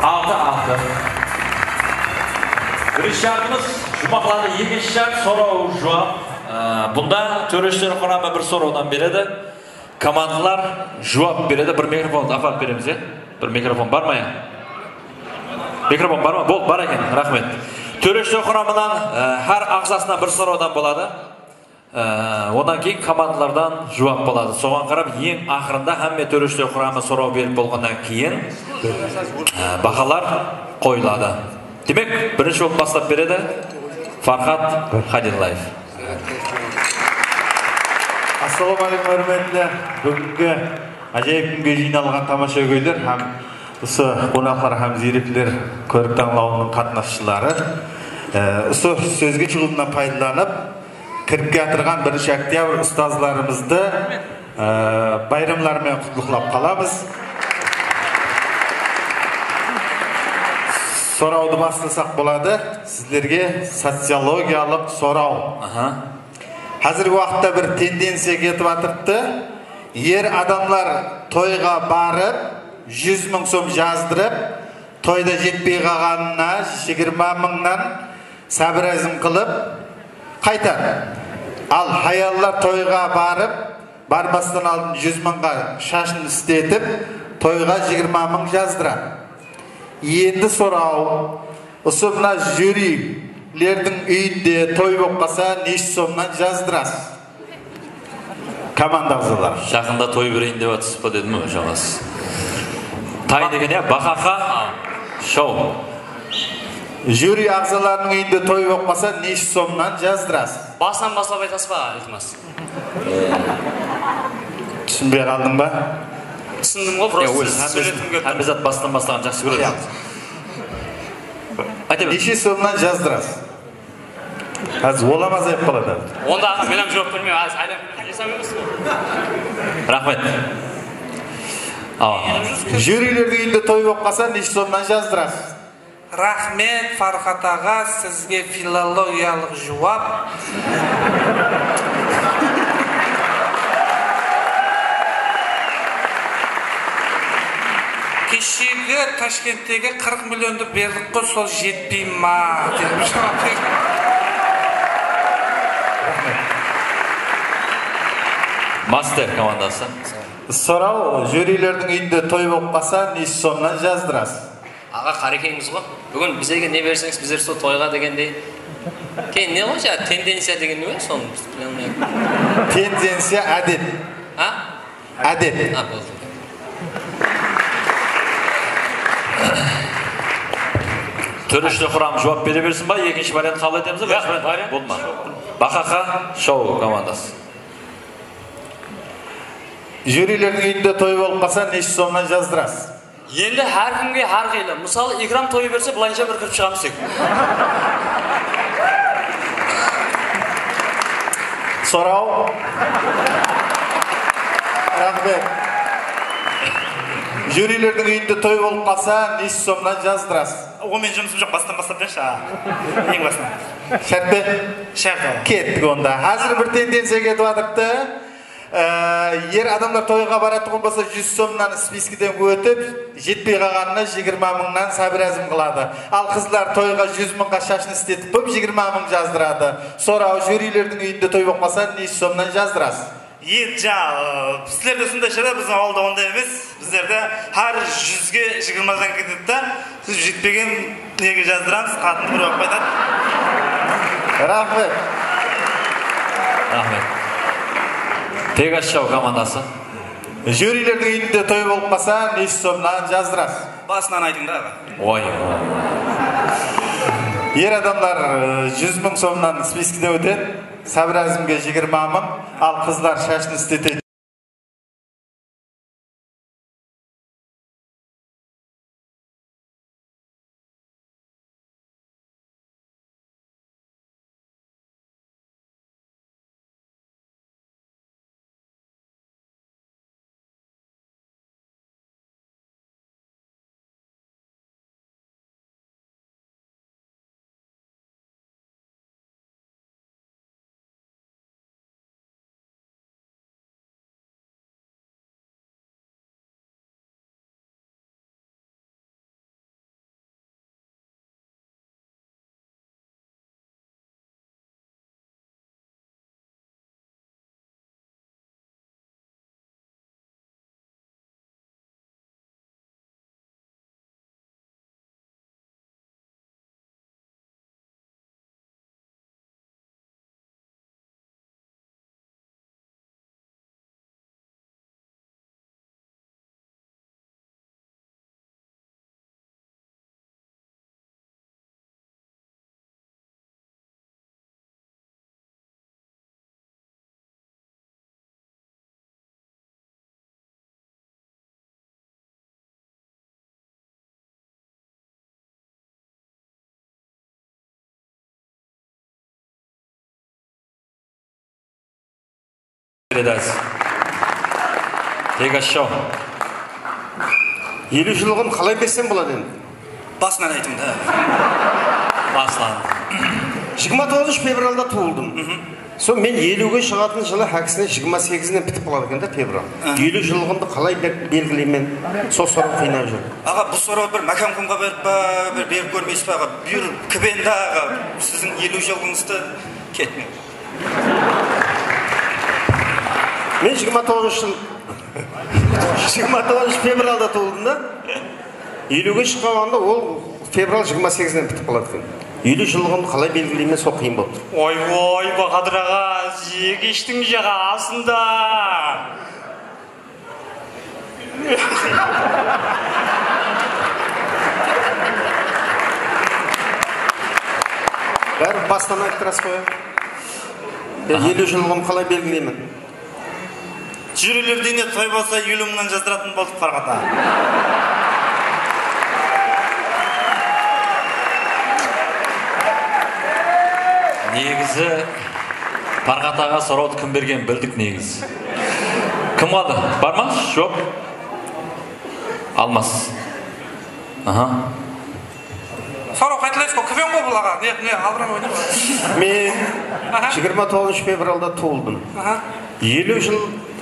altı, altı. Birinshi shártimiz juwmaqlandı, ekinshi shárt soraw juwap. Á, bunda tóreshler quramı bir sorawdan beredi. Komandalar juwap beredi. Bir mikrofondı aparıp beremiz, ya? Bir mikrofon bar ma, ya? Mikrofon bar ma? Bol, bar eken. Raxmet. Tóreshler quramınan, e, hár aǵzasınan bir sorawdan boladı. E, onnan keyin komandalardan juwap boladı. Soǵan qarap eń aqırında hámme tóreshler quramı soraw berip bolǵannan keyin, e, bahalar qoyıladı. Demek, birinshi bolıp baslap beredi Farxat Xalillaev. Assalawma áleykum, húrmetli búgingi ájayıp kúnge jıynalǵan tamashagóyler hám usı qonaqlar hám ziyrekler, kórik tańlawınıń qatnasshıları. E, usı sózge shıǵıwımnan paydalanıp, kirip kiyatırǵan birinshi oktyabr ustazlarımızdı, e, bayramları menen qutlıqlap qalamız. Sorawdı baslasaq boladı. Sizlerge sociologiyalıq soraw. Aha. Házirgi waqıtta bir tendenciya ketip atırıptı. Er adamlar toyǵa barıp, júz mıń som jazdırıp, toyda jetpey qalǵanına jigirma mıńnan sábir-ázim qılıp qaytadı. Al, hayallar toyǵa barıp, barmastan aldın júz mıńǵa shashın isletip, toyǵa jigirma mıń jazdıradı. Endi soraw, usı mına júrilerdiń úyinde toy bolıp qalsa, neshe somnan jazdırasız? Komanda aǵzaları. Jaqında toy bereyin dep atırsız ba dedim ǵoy, jańası. Tay degen, ya, Bahaxa Show. Júri aǵzalarınıń úyinde toy bolıp qalsa, neshe somnan jazdırasız? Bastan baslap aytasız ba, iltimas? Túsinbey qaldıń ba? Túsindim ǵoy, prosta siz sóyletim kelip tur. Hámme zat bastan baslaǵandı jaqsı kóredi. Ayta ber. Neshe somnan jazdırasız? Házir olam azayıp qaladı. Onda men hám juwap bermeymen. Házir aylanıp ketsem emes pe? Raxmet. Awa. Júrilerdiń úyinde toy bolıp qalsa, neshe somnan jazdırasız? Raxmet, Farxat aǵa, sizge filologiyalıq juwap. Keshegi Tashkenttegi qırq milliondı berdik ǵo, sol jetpey ma? Dep juwap berdi. Master komandası. Soraw, júrilerdiń úyinde toy bolıp qalsa, neshe somnan jazdırasız? Aǵa, Qarekeńmiz ǵo. Búgin bizlerge ne berseńiz, bizler sol toyǵa degendey. Keyin ne ǵo, jańa tendenciya degen ne ǵo, sonı biz bilmey. Tendenciya, ádet. Ha? Ádet. Ha, boldı. Túrishli quram juwap bere bersin ba? Ekinshi variant qabıl etemiz ba? Birinshi variant? Boldı ma? Baqaqa show komandası. Júrilerdiń úyinde toy bolıp qalsa, neshe somnan jazdırasız? Endi hár kimge hár qıylı. Mısalı, Ikram toyı berse, bılayınsha bir kirip shıǵamız tek. Soraw. Raxmet. Júrilerdiń úyinde toy bolıp qalsa, neshe somnan jazdırasız? O, men jumısım joq, bastan baslap bershi, a, eń bastan. Shárt pe? Shárt, a. Kettik onda. Házir bir tendenciya ketip atırıptı. Ee, er adamlar toyǵa baratuǵın bolsa, júz somnan spiskiden ótip, jetpey qalǵanına jigirma mıńnan sabrazm qıladı. Al, qızlar toyǵa júz mıńǵa shashın isletip qoyıp, jigirma mıń jazdıradı. Soraw, júrilerdiń úyinde toy bolıp qalsa, neshe somnan jazdırasız? E, ja, e, sizlerde usınday shara, biziń awılda onday emes. Bizlerde hár júzge jigirmadan ketedi da, siz jetpegen nege jazdıramız, qatındı bir bolıp qaytadı. Raxmet. Raxmet. Pegasus show komandası. Júrilerdiń úyinde toy bolıp qalsa, neshe somnan jazdırasız? Basınan aytıń da, aǵa. Oy. Er adamlar, e, júz mıń somnan spiskide ótedi. Sabrazmge jigirma mıń, al, qızlar shashın isletedi. Beredi. Pegasus show. Eliw jıllıǵın qalay bersem boladı endi? Basınan aytıń da. Baslan. Jigirma toǵızınshı fevralda tuwıldım. Sol men eliwge shıǵatın jılı hákisine jigirma segizinen pitip qaladı eken da, fevral. Eliw jıllıǵımdı qalay be-, belgileymen? Sol soraw qıynap júr. Aǵa, bul soraw bir Mákan qumǵa berip pa, bir berip kórmeysiz ba, aǵa? Buyır, kibende, aǵa, siziń eliw jıllıǵıńızdı ketmeń. Men jigirma toǵızınshı jıl, jigirma toǵızınshı fevralda tuwıldım da. Eliwge shıqqan waqtında ol fevral jigirma segizinen pitip qaladı eken. Eliw jıllıǵımdı qalay belgileymen, sol qıyın bolıp tur. Oy-oy, Bahadır aǵa, jek ishtiń jaǵasında. Bárin bastan ayttırasız ǵoy. Aha. Eliw jıllıǵımdı qalay belgileymen? Júrilerdiń úyinde toy bolsa, eliw mıńnan jazdıratın boldıq, Farxat aǵa. Negizi, Farxat aǵa sorawdı kim bergen bildik negizi. Kim qaldı? Bar ma? Joq. Almas. Aha. Aǵa, ne, ne, abıram oynayma. Men Aha. jigirma toǵızınshı fevralda tuwıldım. Aha. Eliw jıl,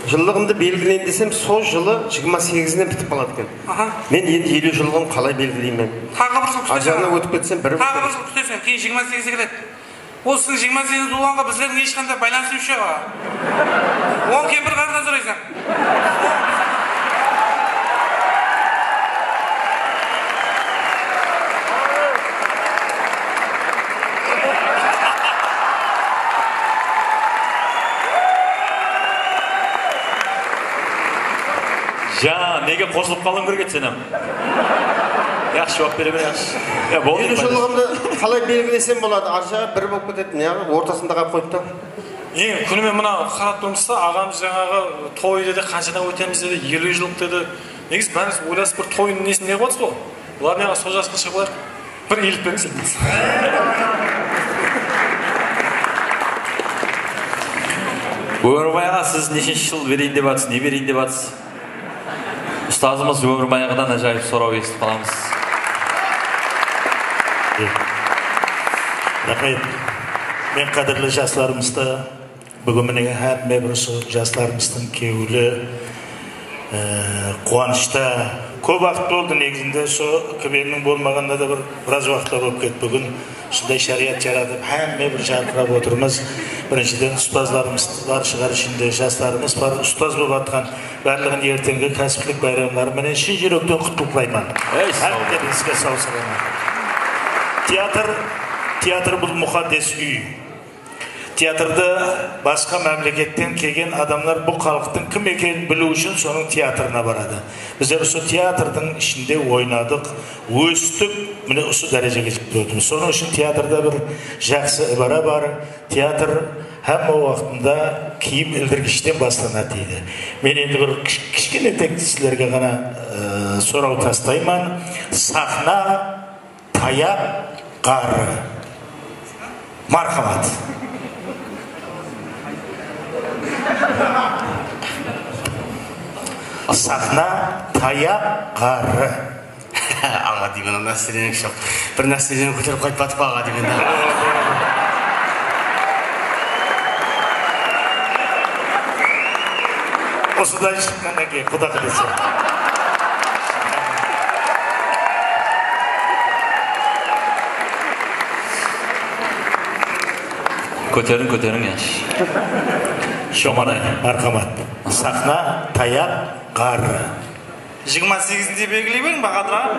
jıllıǵımdı belgileyin desem, sol jılı jigirma segizinen pitip qaladı eken. Aha. Men endi eliw jıllıǵın qalay belgileymen? Taǵı bir jıl kúteseń. Ajırına ótip ketsem, bir Taǵı bir jıl kúteseń, keyin jigirma segizge keledi. Ol siziń jigirma segizinshi tuwılǵanǵa bizlerdiń hesh qanday baylanısımız joq, aǵa. Oń kempir qarttan soraysań. Ja, nege qosılıp qalıń kirip ketseń hám? Yaqshı juwap beremen, yaqshı. Ya, boldı, Eliw jıllıǵımdı qalay belgilesem boladı? Arjaǵı bir bolıp ketedi, ne ortasında qalıp qoyıptı. Eń kúnime mına qarap turmız da, aǵamız jańaǵı toydı de, qanshadan ótemiz dedi, eliw jıllıq dedi. Negizi bárimiz oylasıp bir toydıń nesin ne qılıp atırmız ǵoy. Bular ne sol jasqa shıǵıp alayıq. Bir eltip beriń sen. Ómirbay aǵa, siz neshinshi jıl bereyin dep atırsız, ne bereyin dep atırsız? Ustazımız Ómirbay aǵadan ájayıp soraw esitip qalamız. Raxmet. Men qádirli jaslarımızdı, búgin mine hámme bir usı jaslarımızdıń kewli, e, quwanıshta. Kóp waqıt boldı, negizinde usı KVNniń bolmaǵanına da bir, biraz waqıtlar bolıp ketti. Búgin usınday sharayat jaratıp, hámme bir jarqırap otırmız. Birinshiden, ustazlarımız bar shıǵar ishinde, jaslarımız bar, ustaz bolıp atqan. Barlıǵın erteńgi kásiplik bayramları menen shın júrekten qutlıqlayman. Ey, saw bol. Hárbirizge saw salamat. Teatr, teatr bul muqaddes úy. Teatrdı basqa mámleketten kelgen adamlar bul xalıqtıń kim ekenin biliw ushın sonıń teatrına baradı. Bizler usı teatrdıń ishinde oynadıq, óstik, mine usı dárejege jetip otırmız. Sonıń ushın teatrda bir jaqsı ibara bar, teatr hámme waqtında kiyim ildirgishten baslanadı deydi. Men endi bir kish-, kishkene tek sizlerge ǵana, e, soraw taslayman. Saxna, tayaq, ǵarrı. Marhamat. Saxna, tayaq, ǵarrı. Aǵa deymen, nárselerin joq. Bir nárselerin kóterip qaytpadı pa, aǵa deymen da. Usıdan shıqqannan keyin, Quda qálese. Kóteriń, kóteriń, ya. Shomanay. Marhamat. Saxna, tayaq, ǵarrı. Jigirma segizinde belgiley beriń, Bahadır aǵa.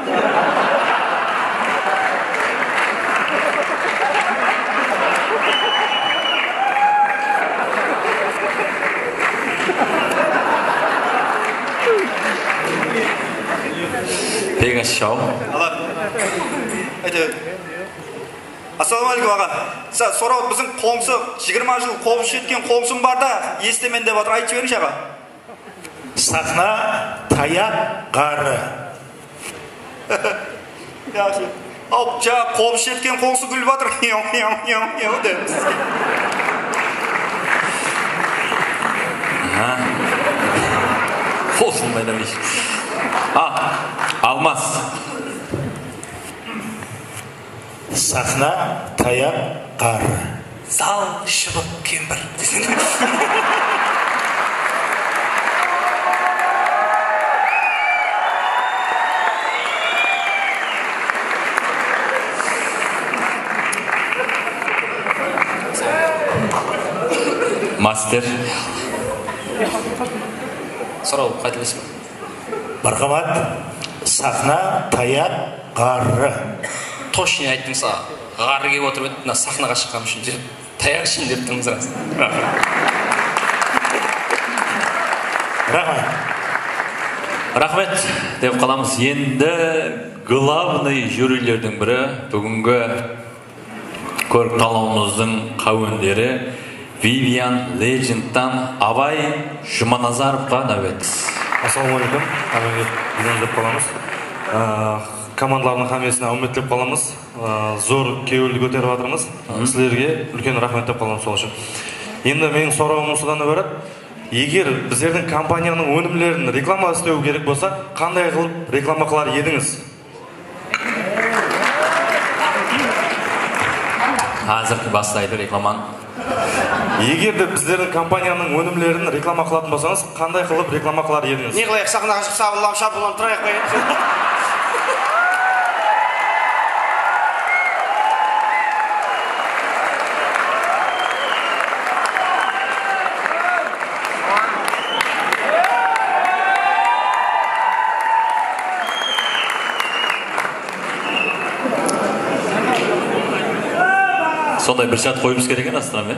Teń show. Alar. Ayta ber. Assalawma áleykum, aǵa. Sa-, soraw, biziń qońsı, jigirma jıl qobız shetken qońsım bar da, esitemen dep atır, aytıp jiberińshi, aǵa. Saxna, tayaq, ǵarrı. Yaqshı. Al, jańa qobız shetken qońsı kúlip atır. Yaw, yaw, yaw, yaw dep. Ha. Qosılmay da. A, Almas. Saxna, tayaq, ǵarrı. Zal, shıbıq, kempir. Master. Soraw qaytalasa. Marhamat, saxna, tayaq, ǵarrı. Toshne ayttıń, saǵan ǵarrı kelip otırıp edi, mına saxnaǵa shıqqanım ushın dep, tayaq ushın dep turmız, ras. Raxmet. Raxmet dep qalamız. Endi glavnıy júrilerdiń biri, búgingi kórik tańlawımızdıń qáwenderi Vivian Legendtan Abay Jumanazarovqa náwbet. Assalawma áleykum. Hámmege Vivian dep qalamız. Á, komandalardıń hámmesine áwmet dep qalamız. Á, zor kewildi kóterip atırmız. Sizlerge úlken raxmet dep qalamız sol ushın. Endi meniń sorawım usıdan ibarat. Eger bizlerdiń kompaniyanıń ónimlerin reklama islew kerek bolsa, qanday qılıp reklama qılar edińiz? Házir baslaydı reklamanı. Eger de bizlerdiń kompaniyanıń ónimlerin reklama qılatuǵın bolsańız, qanday qılıp reklama qılar edińiz? Ne qılayıq, saxnaǵa shıqsa, Allam, shapıllanıp turayıq pa endi? Sonday bir shárt qoyıwımız kerek eken, astırama.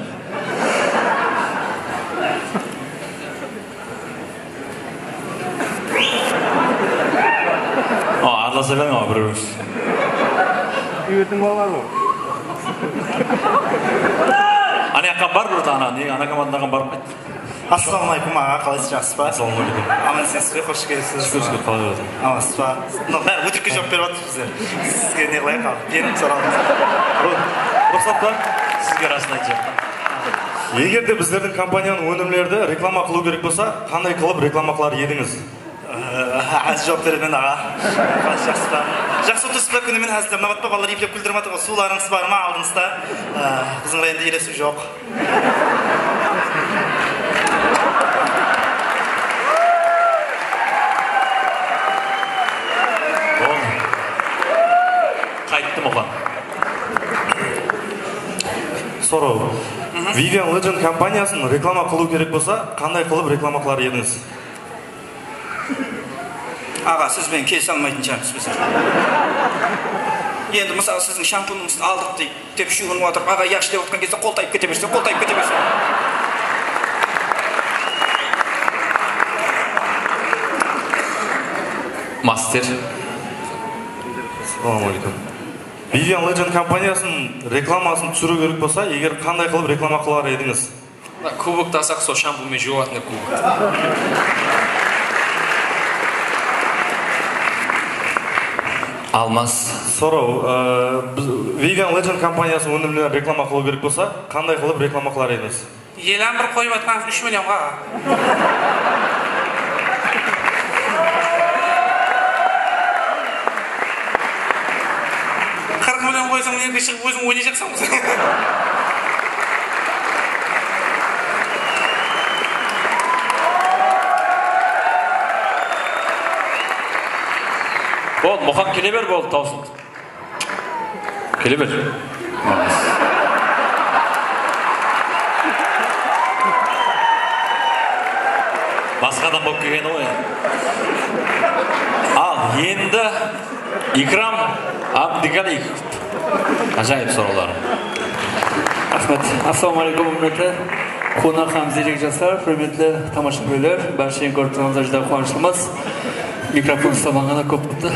A, aralasa bermeń, a, bir-birimiz. Úyirdiń balaları ǵoy. Ana jaqqa bar bir dana, ne, ana komandaǵa barıp qayt. Assalamu alaykum, aǵa, qalaysız, jaqsı pa? Assalamu alaykum. Aman-esensizbe, xosh kelipsiz. Shúkir, shúkir, qalay óziń? Amanbız pa? Mınaw bári ótirip ketip jawap berip atır bizler. Sizge ne qılayıq, al, beriń, soralıńız. Ru-, ruxsat pa? Sizge rasın aytayıq. Eger de bizlerdiń kompaniyanıń ónimlerdi reklama qılıw kerek bolsa, qanday qılıp reklama qılar edińiz? Ee, házir jawap beremen, aǵa. Qalaysız, jaqsı pa? Jaqsı otırıpsız ba, kúni menen házir? Mına baqta balalar eplep kúldirip atır ǵoy, suwlarıńız bar ma aldınızda? Ee, biziń rayonda ele suw joq. Boldı. Qayttı, Muxan. Soraw. Vivian Legend kompaniyasın reklama qılıw kerek bolsa, qanday qılıp reklama qılar edińiz? Aǵa, siz benen kelise almaytın shıǵarmız biz. Endi, mısalı, siziń shampunıńızdı aldıq deydi, dep shúwinip atırıp, aǵa, yaqshı dep atırǵan kezde qol tayıp kete berse, qol tayıp kete berse. Master. Assalamu alaykum. Vivian Legend kompaniyasınıń reklamasın túsiriw kerek bolsa, eger qanday qılıp reklama qılar edińiz? Mına kuboktı alsaq, sol shampun menen juwatın edi kubok. Almaz. Soraw, e, biz, Vivian Legend kompaniyasınıń ónimlerin reklama qılıw kerek bolsa, qanday qılıp reklama qılar edińiz? Elan bir qoyıp atqanıńız úsh millionǵa. Qırq million qoysań, mına jerge shıǵıp óziń oynayjaqsań. Boldı, Muxan, kele ber, boldı, tawsıldı. Kele ber. Basqa adam bolıp kelgeni ǵoy. Al, endi Ikram Abdigaliev. Ájayıp sorawlar. Raxmet. Assalamu aleykum, húrmetli qonaq hám ziyrak jaslar, húrmetli tamashagóyler, bársheni kórip turǵanıńızǵa júdá quwanıshlımız. Mikrofon uslaǵan ǵana kóp boptı.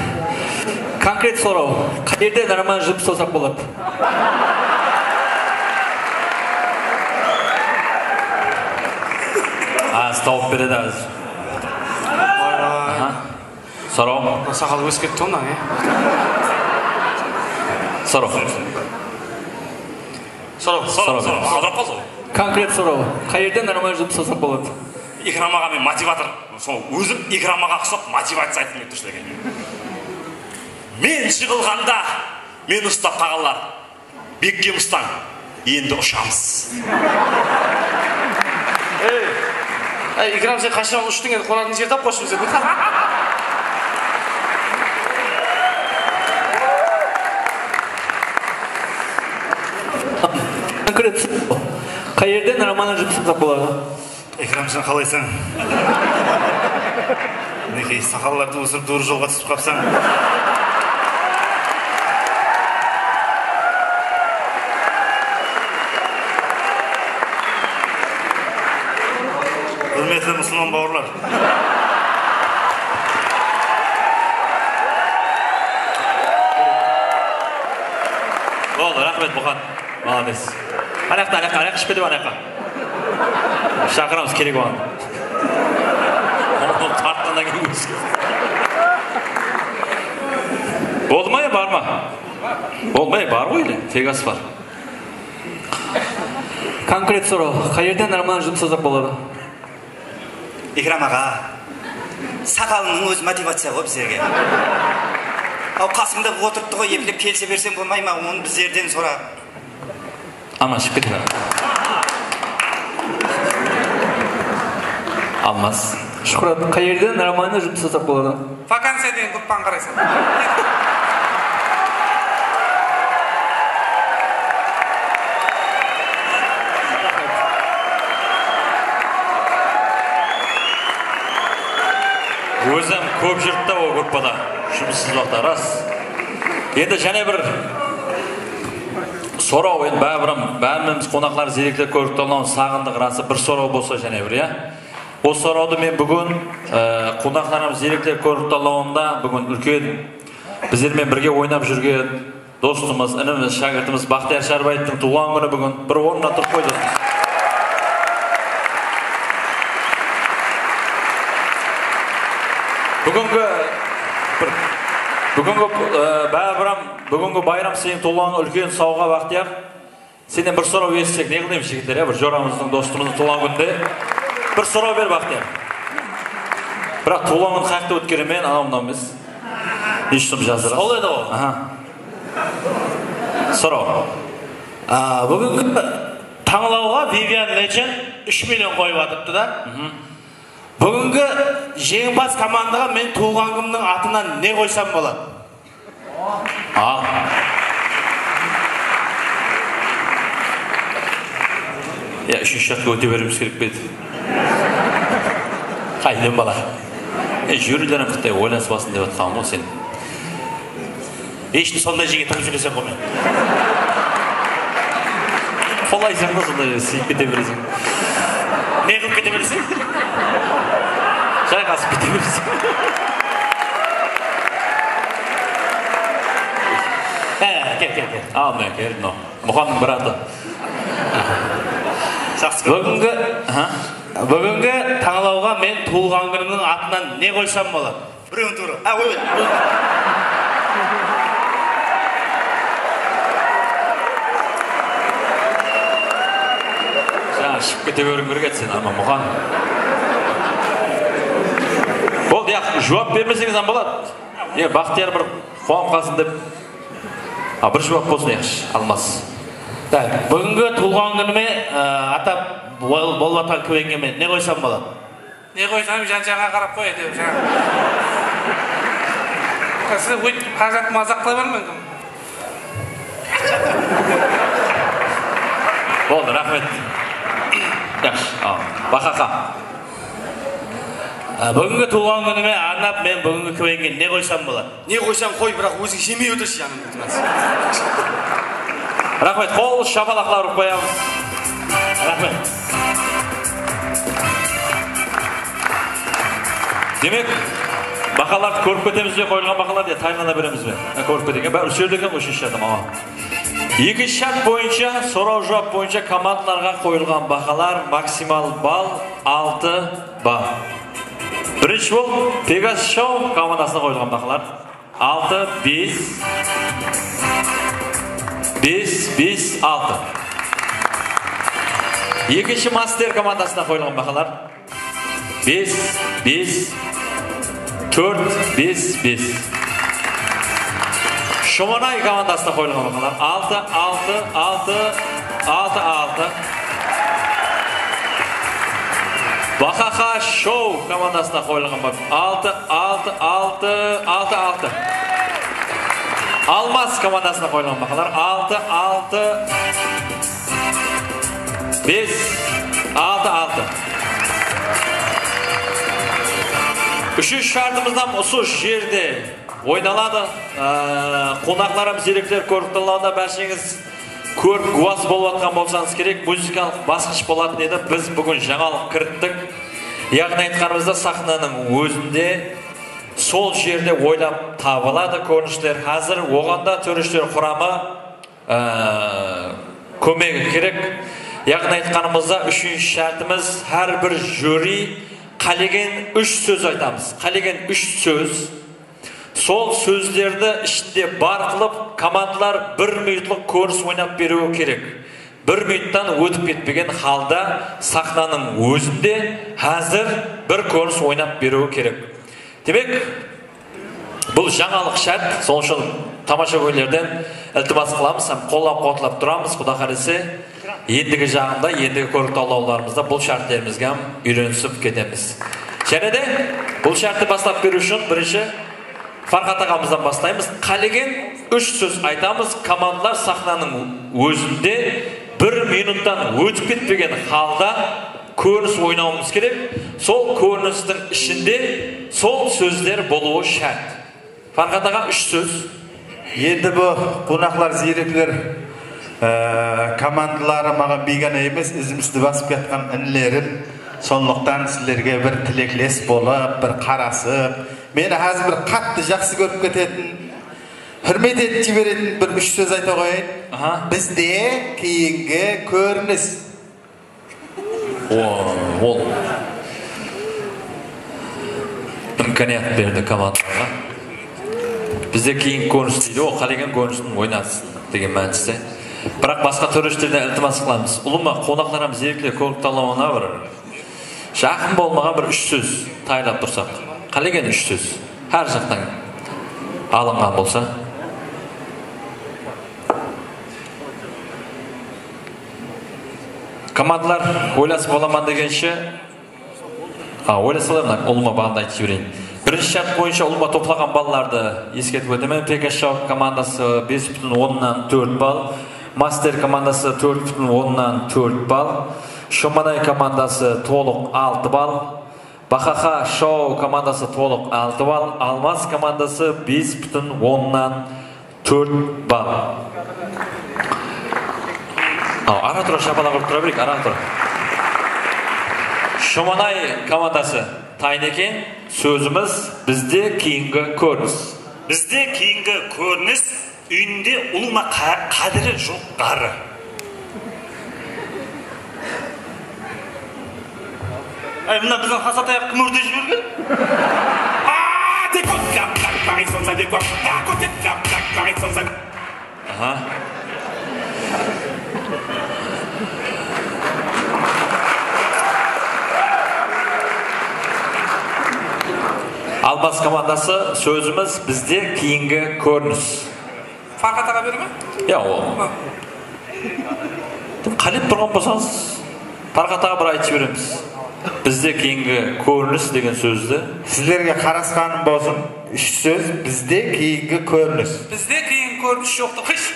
Konkret soraw. Qayerde normal jumıs tawsaq boladı? Az tawıp beredi házir. Aha. Soraw. Saqalı ósip ketti ǵoy mınań, e? Soraw. Soraw, soraw, soraw. Soraw. Konkret soraw. Qayerde normal jumıs tawsaq boladı? Ikram aǵa men motivator. Sol ózim Ikram aǵa uqsap motivaciya aytqım kelip tur sizlerge. Men jıǵılǵanda meni uslap qalǵanlar. Bekkem ustań, endi ushamız. Ey, ey, Ikram, sen qashan ushtıń endi, qonatıń jer tap qoyshı bizlerge. Konkret. Qayerde normalno jumıs tawsaq boladı? Ikramjan, qalaysań? Minekey, saqallardı ósirip, duwrı jolǵa túsip qapsań. Húrmetli musılman bawırlar. Boldı, raxmet, Muxan. Malades. Anaqta, anaqqa, anaqqa shıǵıp kete ber, anaqqa. Shaqıramız, kerek oǵan. Onı tartqannan keyin ótsin. Boldı ma ya, bar ma? Boldı ma ya, bar ǵoy ele, Pegas bar. Konkret soraw, qayerde normalno jumıs tawsaq boladı? Ikram aǵa, saqalınıń ózi motivaciya ǵoy bizlerge. Aw, qasıńda otırıptı ǵoy, eplep kelise berseń bolmay ma, onı bizlerden sora. Aman shıǵıp kete ber. Almaz. Shuhrat, qayerden Romanı jumıs jasap boladı? Vakansiya degen gruppanı qaraysań. Ózim kóp júrdi da ol gruppada. Jumıssız waqıtta, ras. Endi jáne bir soraw, endi báribir, bárimiz qonaqlar ziyrekler kórik tanlawın saǵındıq, rası, bir soraw bolsa jáne bir, ya. Ol sorawdı men búgin, e, qonaqlarımız ziyrekler kórik tanlawında búgin úlken bizler menen birge oynap júrgen dostımız, inimiz, shákirtimiz Baxtiyar Shárbaevtıń tuwılǵan kúni búgin. Bir ornına turıp qoy, dostım. Búgingi, bir, búgingi, e, báribir, búgingi bayram seniń tuwılǵan kúniń úlken sawǵa, Baxtiyar. Sennen bir soraw esitsek, ne qılaymız, jigitler, ya? Bir joramızdıń, dostımızdıń tuwılǵan kúninde bir soraw ber, Baxtiyar. Biraq tuwılǵan kún qayaqta ótkeremen, anaw-mınaw emes. Neshtum jazdırasań? Sol edi ǵoy. Aha. Soraw. A, búgingi tańlawǵa Vivian Legend úsh million qoyıp atırıptı da. Búgingi jeńimpaz komandaǵa men tuwılǵan kúnimniń atınan ne qoysam boladı? Al. Ya, úshinshi shartqa óte beriwimiz kerek pe edi? Qaydan bala? E, júriler hám qıttay oylasıp alsın dep atqanım ǵoy sen. Eshittim, sonday jigit tırıp júreseń ǵoy men. Qolaysań da, sonday sıyıp kete bereseń. Ne qılıp kete bereseń? Jayqasıp kete bereseń. Há, kel, kel, kel. Al, mine, kel, mınaw. Muxannıń bratı. Jaqsı kóremen. Búgingi, aha. Búgingi tańlawǵa men tuwılǵan kúnimniń atınan ne qoysam boladı? Birewin tuwra. A, oy, oy. Jańa shıǵıp kete beriwin kerek edi sen, Arman Muxan. Boldı, yaq, juwap bermeseńiz hám boladı. E, Baxtiyar bir quwanıp qalsın dep. A, bir juwap bolsın, yaqshı, Almaz. Tak, búgingi tuwılǵan kúnime, e, atap bol-, bolıp atqan kúbenge men ne qoysam boladı? Ne qoysam, jan-janǵa qarap qoy, áytewir, jańa. Siz óytip, házil mazaq qıla bermeń. Boldı, raxmet. Yaqshı, al. Baxaqa. Á, búgingi tuwılǵan kúnime arnap men búgingi kúbenge ne qoysam boladı? Ne qoysań qoy, biraq óziń jemey otırshı, janım. Raxmet, qol shapalaqlar urıp qoyamız. Raxmet. Demek, bahalardı kórip ketemiz be, qoyılǵan bahalardı, ya tayınlana beremiz be? Ha, kórip keteyik. Báribir usı jerde eken ǵoy, úshinshi shartnama. Ekinshi shart boyınsha, soraw-juwap boyınsha komandalarǵa qoyılǵan bahalar, maksimal ball altı ball. Birinshi bolıp Pegas Show komandasına qoyılǵan bahalar. Altı, bes, bes, bes, altı. Ekinshi Master komandasına qoyılǵan bahalar. Bes, bes, tórt, bes, bes. Shomanay komandasına qoyılǵan bahalar. Altı, altı, altı, altı, altı. Baxaqa Show komandasına qoyılǵan bahalar. Altı, altı, altı, altı, altı. Almaz komandasına qoyılǵan bahalar. Altı, altı, bes, altı, altı. Úshinshi shartımız da usı jerde oynaladı. Ee, qonaqlarım, ziyrekler, kórik tanlawında bársheńiz kórip guwaz bolıp atqan bolsańız kerek, muzıkalıq basqısh bolatın edi. Biz búgin jańalıq kirittik. Yaǵnıy aytqanımızda, saxnanıń ózinde sol jerde oylap tabıladı kórinishler. Házir oǵan da tórenciler quramı, e, kómegi kerek. Yaǵnıy aytqanımızda, úshinshi shártimiz, hár bir júri qálegen úsh sóz aytamız. Qálegen úsh sóz. Sol sózlerdi ishinde bar qılıp, komandalar bir minutlıq kórinis oynap beriwi kerek. Bir minuttan ótip ketpegen halda saxnanıń ózinde házir bir kórinis oynap beriwi kerek. Demek, bul jańalıq shárt, sonıń ushın tamashagóylerden iltimas qılamız hám qollap-quwatlap turamız, Quda qálese. Endigi jaǵında, endigi kórik talawlarımızda bul shártlerimizge hám úyrenisip ketemiz. Jáne de bul shártti baslap beriw ushın birinshi Farxat aǵamızdan baslaymız. Qálegen úsh sóz aytamız. Komandalar saxnanıń ózinde bir minuttan ótip ketpegen halda kórinis oynawımız kerek. Sol kórinistiń ishinde sol sózler bolıwı shárt. Farxat aǵa, úsh sóz. Endi bu qonaqlar ziyrekler, e, komandaları maǵan biygana emes, izimizdi basıp kiyatqan inilerim. Sonlıqtan sizlerge bir tilekles bolıp, bir qarasıp, meni házir bir qattı jaqsı kórip ketetin, húrmet etip jiberetin bir úsh sóz ayta qoyayın. Aha. Bizde keyingi kórinis. O, ol imkaniyat berdi komandalarǵa. Bizde keyingi kórinis deydi, ol qálegen kórinisin oynatsın degen mániste. Biraq basqa tórejilerden iltimas qılamız. Ulıwma, qonaqlar hám ziyrekler kórik talawına bir jaqın bolmaǵan bir úsh sóz tayınlap tursaq. Qálegen úsh sóz. Hár jaqtan alınǵan bolsa. Komandalar oylasıp alaman degenshe, a, oylasa alayın, mına, ulıwma baǵanda aytıp jibereyin. Birinshi shárt boyınsha ulıwma toplaǵan ballardı eskertip ótemen. Pegashaw komandası bes pútin onnan tórt ball, Master komandası tórt pútin onnan tórt ball, Shomanay komandası tolıq altı ball, Baxaxa Show komandası tolıq altı ball, Almaz komandası bes pútin onnan tórt ball. Aw, ara-tura shapalaq urıp tura bereyik, ara-tura. Shomanay komandası tayın eken, sózimiz bizde keyingi kórinis. Bizde keyingi kórinis. Úyinde ulıwma qa-, qádiri joq ǵarrı. Ay, mına biziń hasatayaq kim úrde jibergen? Aa, dep, dep, dep, dep, dep, dep, dep, dep, dep. Aha. Almaz komandası, sózimiz bizde keyingi kórinis. Farxat aǵa bere me? Ya, o. Ha. Qálep turǵan bolsańız, Farxat aǵa bir aytıp jiberemiz. Bizde keyingi kórinis degen sózdi. Sizlerge qarasqanım bolsın. Úsh sóz, bizde keyingi kórinis. Bizde keyingi kórinis joqtı, qıysh.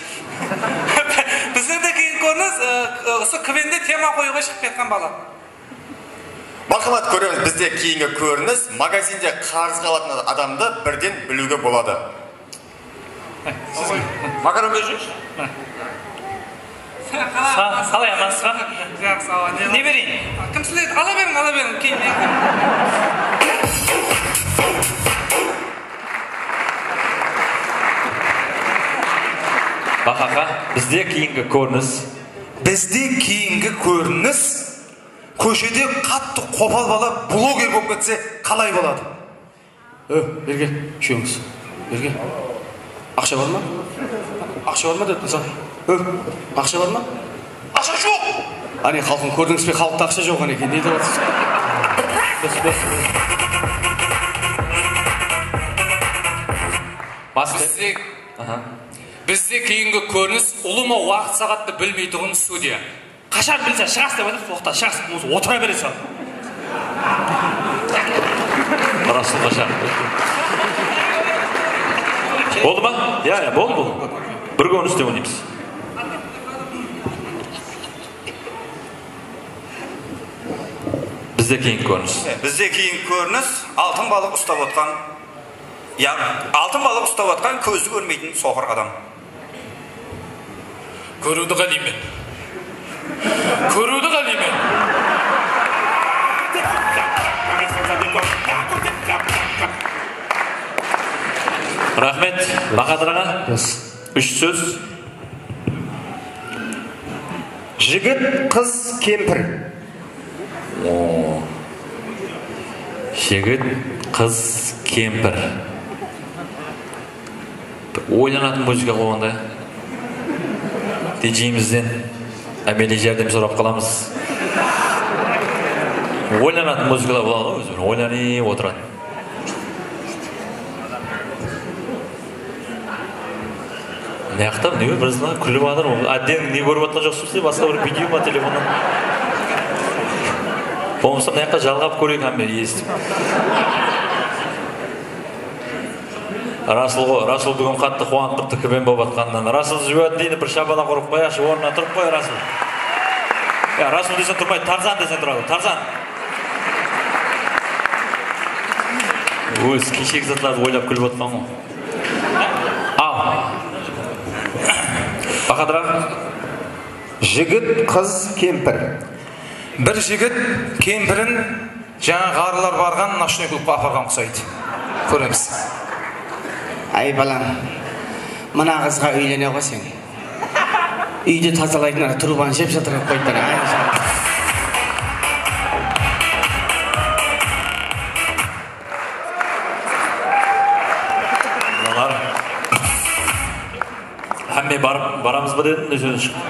Bizlerde keyingi kórinis, e, usı kvende tema qoyıwǵa shıǵıp kiyatqan bala. Marhamat, kóremiz, bizde keyingi kórinis, magazinde qarızǵa alatın adamdı birden biliwge boladı. Sizge makaron berip júrsiz? Qa-, qalay, amansız ba? Jaqsı, awa, ne? Ne bereyin? Kim sizlerdi? Ala beriń, ala beriń, keyin men. Baxaxa, bizde keyingi kórinis. Bizde keyingi kórinis. Kóshede qattı qopal bala bloger bolıp ketse qalay boladı? Ö, berge, úshewińiz. Berge. Aqsha bar ma? Aqsha bar ma dedim, san. Ö, aqsha bar ma? Aqsha joq! Áne, xalqın kórdińiz be, xalıqta aqsha joq, ánekey, ne dep atırsız? Bes, bes, bes. Bas. Bizde, aha. Bizde keyingi kórinis ulıwma waqıt saǵattı bilmeytuǵın studiya. Qashan bilse shıǵasız dep aytıp, toqta, shıǵasız, otıra beresiz. Rasılǵa shaqırdı. Boldı ma? Ya, ya, boldı, boldı. Bir kóriniste oynaymız. Bizde keyingi kórinis. Bizde keyingi kórinis altın balıq ustap otqan, ya, altın balıq ustap otqan kózi kórmeytin soqır adam. Kóriwdi qáleymen. Kóriwdi qáleymen. Raxmet, Baxadır aǵa. Yes. Úsh sóz. Jigit, qız, kempir. O. Jigit, qız, kempir. Oylanatın muzıka qoyǵanda, D J-imizden ámeliy járdem sorap qalamız. Oylanatın muzıkalar boladı ǵoy, ózi oylanıp otıratın. Mına jaqta mine bir qız kúlip atır. Ol ábden ne kórip atqan joqsız, basqa bir video ma, telefonnan? Bolmasa mına jaqqa jalǵap kóreyik, hámme esitip. Rasul ǵo, Rasul búgin qattı quwanıp turıptı, kimen bolıp atqanınan. Rasul Zuwatdinov bir shapalaq urıp qoyayıqshı, ornınan turıp qoy, Rasul. Ya, Rasul deseń turmaydı, Tarzan deseń turadı, Tarzan. Ózi keshegi zatlardı oylap kúlip atqan ǵo. Al. Bahadır aǵa. Jigit, qız, kempir. Bir jigit kempirin jańa ǵarrılar barǵan nochnoy klubqa aparǵan qusaydı. Kóremiz. Áy, balam, mına qızǵa úylene ǵo sen. Úydi tazalaytın ara trubanı jep jatırǵan qoyıptır, áy. Mınalar. Hámme barıp, baramız ba dedim, ne sóz shıqtı.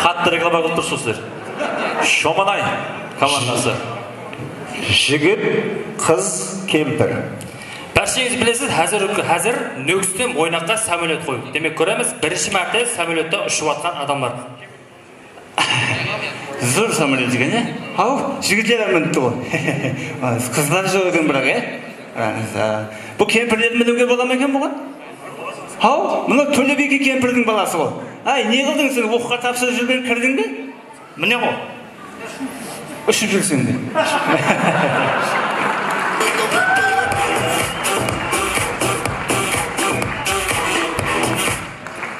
Qattı reklama qılıp tursız sizler. Shomanay komandası. Jigit, qız, kempir. Bársheńiz bilesiz, házir, házir Nókisten Moynaqqa sámolyotta qoyıldı. Demek, kóremiz, birinshi márte sámolyotta ushıp atqan adamlar. Zor samolyot eken, e? Haw, jigitler hám minipti ǵoy. Qızlar joq eken, biraq, e? Qarаңız, a. Bul kempirlerdi miniwge bola ma eken buǵan? Haw, mına Tóle biyke kempirdiń balası ǵoy. Ay, ne qıldıń sen, oqqa tapsırıp júrgen kirdiń be? Mine ǵoy. Ushıp júrseń de.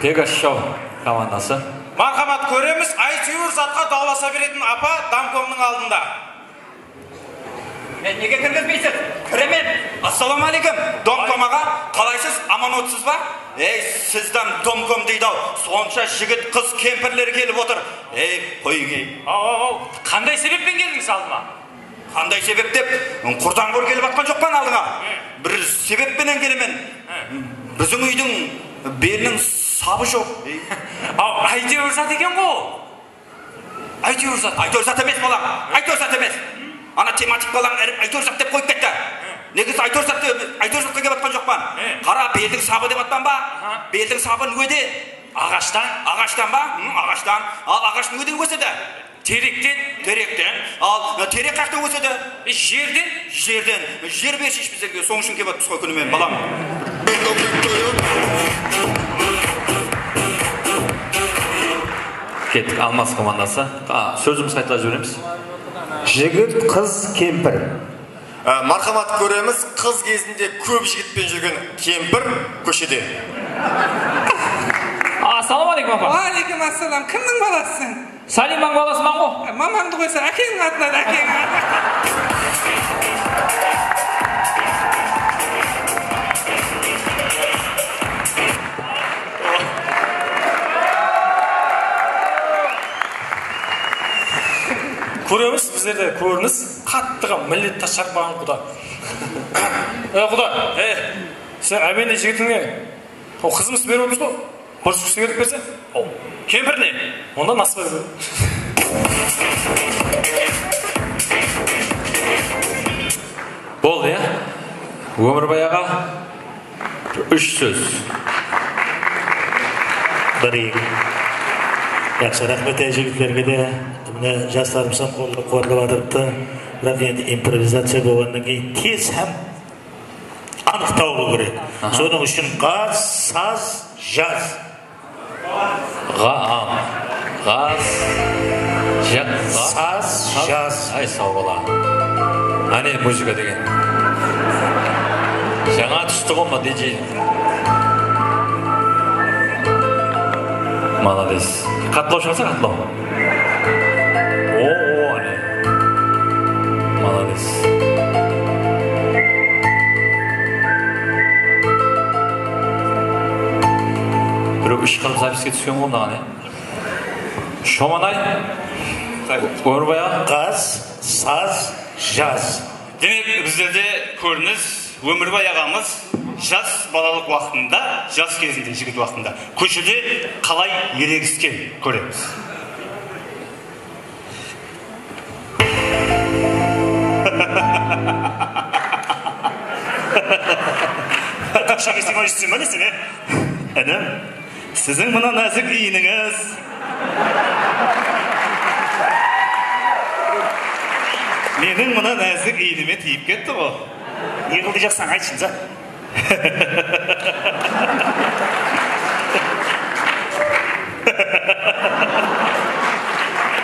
Pegasus Show komandası. Marhamat, kóremiz, áytewir zatqa dawlasa beretin apa domkomnıń aldında. Men nege kirgizbeysiz? Kiremen. Assalawma áleykum, domkom aǵa, qalaysız, aman otsız ba? Ey, siz dam domkom deydi-aw, sonsha jigit, qız, kempirler kelip otır. Ey, qoyıń, ey. Aw, aw, aw, qanday sebeppen keldińiz aldıma? Qanday sebep dep, qurdan qor kelip atqan joqpan aldıńa. Bir sebep penen kelemen. Biziń úydiń beliniń sabı joq. Aw, áytewir zat eken ǵo. Áytewir zat. Áytewir zat emes, balam. Áytewir zat emes. Ana tematik balań irip áytewir zat dep qoyıp ketti. Negizi áytewir zat, áytewir zatqa kelip atqan joqpan. Qara, beldiń sabı dep atpan ba? Beldiń sabı nede? Aǵashtan. Aǵashtan ba? Hı, aǵashtan. Al, aǵash neden ósedi? Terekten. Terekten. Al, terek qayaqtan ósedi? Jerden. Jerden. Jer bersheyshi bizlerge, sonıń ushın kelip atırmız ǵoy kúnime, balam. Kettik, Almas komandası. A, sózimiz qaytalap jiberemiz. Jigit, qız, kempir. Á, marhamat, kóremiz, qız gezinde kóp jigitpen júrgen kempir kóshede. Assalawma áleykum, apa. Wa áleykum assalam. Kimniń balasısıń? Salimań balasıman ǵo. Mamańdı qoysa, ákeńniń atın at, ákeńniń atın. Kóremiz, bizlerde kórinis, qattıǵa millet tas jarıp qalǵan quda. E, quda, e, sen ámende jigitińe, o, qızımız berip otırmız ǵo. Bir júz kúse berip berse, o, kempir ne? Onda nasıba ber. Boldı, ya? Ómirbay aǵa, úsh sóz. Bir, eki. Jaqsı, raxmet, e, jigitlerge de. Mine, jaslarımız hám qollap-quwatlap atırıptı. Biraq endi improvizaciya bolǵannan keyin tez hám anıq tawılıw kerek. Aha. Sonıń ushın ǵaz, saz, jaz. Ǵa-, a, ǵaz, ja-, ǵa-, saz, saz, jaz. Ay, saw bola. Áne, muzıka degen. Jańa tústi ǵo, mına, D J. Malades. Qatlaw shıǵarsa, qatlaw. O, o, áne. Malades. Birew ish qılıp zapiske túsken ǵo mınaǵan, e? Shomanay. Ómirbay aǵa. Ǵaz, saz, jaz. Demek, bizlerde kórinis, Ómirbay aǵamız jas balalıq waqtında, jas gezinde, jigit waqtında kóshede qalay eregisken kóremiz. Тапшаға снимать еттің бе, не сен, ә? Інім, Siziń mına názik iyinińiz meniń mına názik iyinime tiyip ketti ǵo. Ne qıl deyjaqsań, aytshı, zat.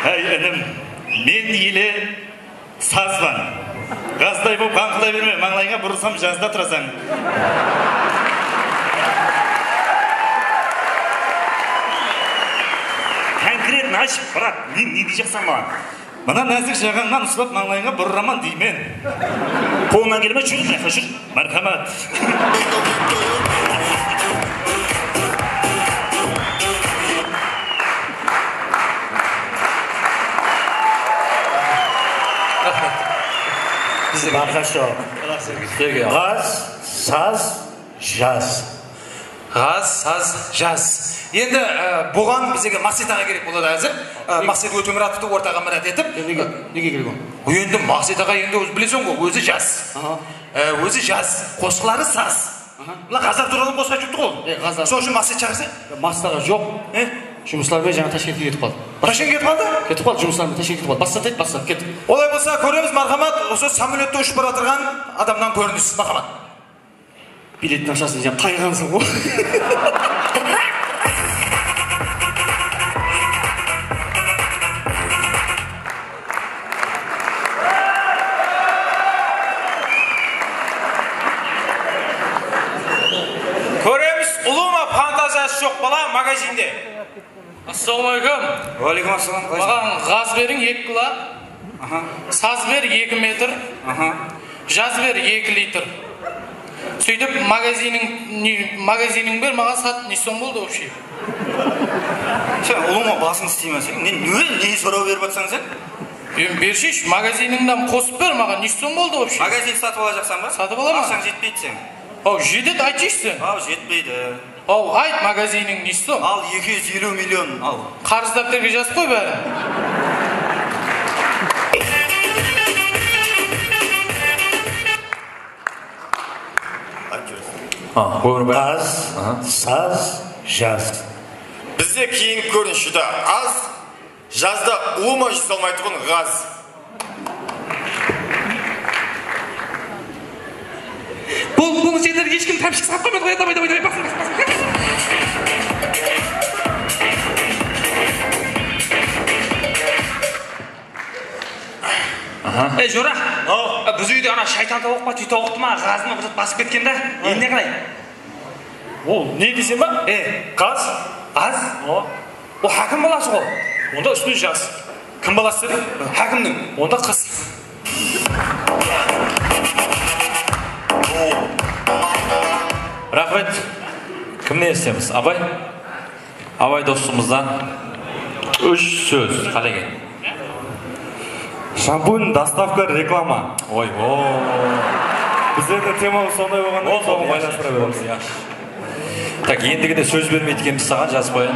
Háy, inim, men ele sazban. Ǵazday bolıp qańqılday berme, mańlayıńa burılsam, jazda turasań. Konkretno aytshı, brat, ne, ne deyjaqsań maǵan? Mına názik jaǵańnan uslap, mańlayıńa burıraman deymen. Qolıńnan kelmey, júr, mına jaqqa júr. Márhamat. Bizde barqa joq. Ǵaz, saz, jaz. Ǵaz, saz, jaz. Endi, e, buǵan bizge Maqset aǵa kerek boladı házir. E, Maqset Ótemuratovtı ortaǵa mirát etip. Nege, nege kerek ol? Endi Maqset aǵa endi ózi bileseń ǵoy, ózi jas. Aha. E, ózi jas. Qosıqları saz. Aha. Mına ǵazlar tuwralı qosıq aytıp júrdi ǵoy. E, ǵazlar. Sol ushın Maqset shaqırsa? Maqset aǵa joq. E? Jumıslar menen jańa Tashkentke ketip qaldı. Tashkentke ketip qaldı? Ketip qaldı, jumıslar menen Tashkentke ketip qaldı. Basqa tayt, basqa, ket. Olay bolsa, kóremiz, marhamat, usı samolyotta ushıp baratırǵan adamnan kórinis, marhamat. Bilettiń aqshasın jep qayǵansıń ǵoy. Kóremiz, ulıwma fantaziyası joq bala magazinde. Assalawma aleykum. Wa aleykum assalam, qalaysıń? Maǵan ǵaz beriń, eki kilo. Aha. Saz ber, eki metr. Aha. Jaz ber, eki litr. Sóytip, magaziniń, ne, magaziniń ber, maǵan sat, ne som boldı вообще? Sen ulıwma basıń isleymen sen. Ne, ne, ne soraw berip atsań sen? Em, bersheyshi, magazinińnen qosıp ber maǵan, ne som boldı вообще? Magazin satıp alajaqsań ba? Satıp alaman. Aqshań jetpeydi sen. Aw, jetedi, aytshı sen. Aw, jetpeydi. Aw, ayt, magaziniń nesi? Al, eki júz eliw million al. Qarız dápterge jazıp qoy bárin. Ayt júresiz. Ha, Ómirbay. Ǵaz, aha, saz, jaz. Bizde keyingi kórinis júdá az. Jazda ulıwma júz almaytuǵın ǵaz. Bul, bul jeter hesh kim támshik salıp qoymaydı ǵoy, davay, davay, davay, basıń, basıń, basıń. Aha. Ey, Jora. Aw. Biz úyde ana shaytan tawıq pa, túy tawıqtı ma, ǵazın bir zat basıp ketken da. Endi ne qılayın? Ol ne desem ba? E. Ǵaz. Ǵaz? Awa. Ol hákim balası ǵoy. Onda ústine jaz. Kim balası dedim? Hákimniń. Onda qız. Raxmet. Kimnen esitemiz? Abay? Abay dosımızdan úsh sóz qálegen. Shampun, dostavka, reklama. Oy, o. Bizlerde tema sonday bolǵannan keyin soǵan baylanıstıra beremiz. Yaxshi. Tak, endigide sóz bermeydi ekenbiz saǵan, jazıp qoyayın.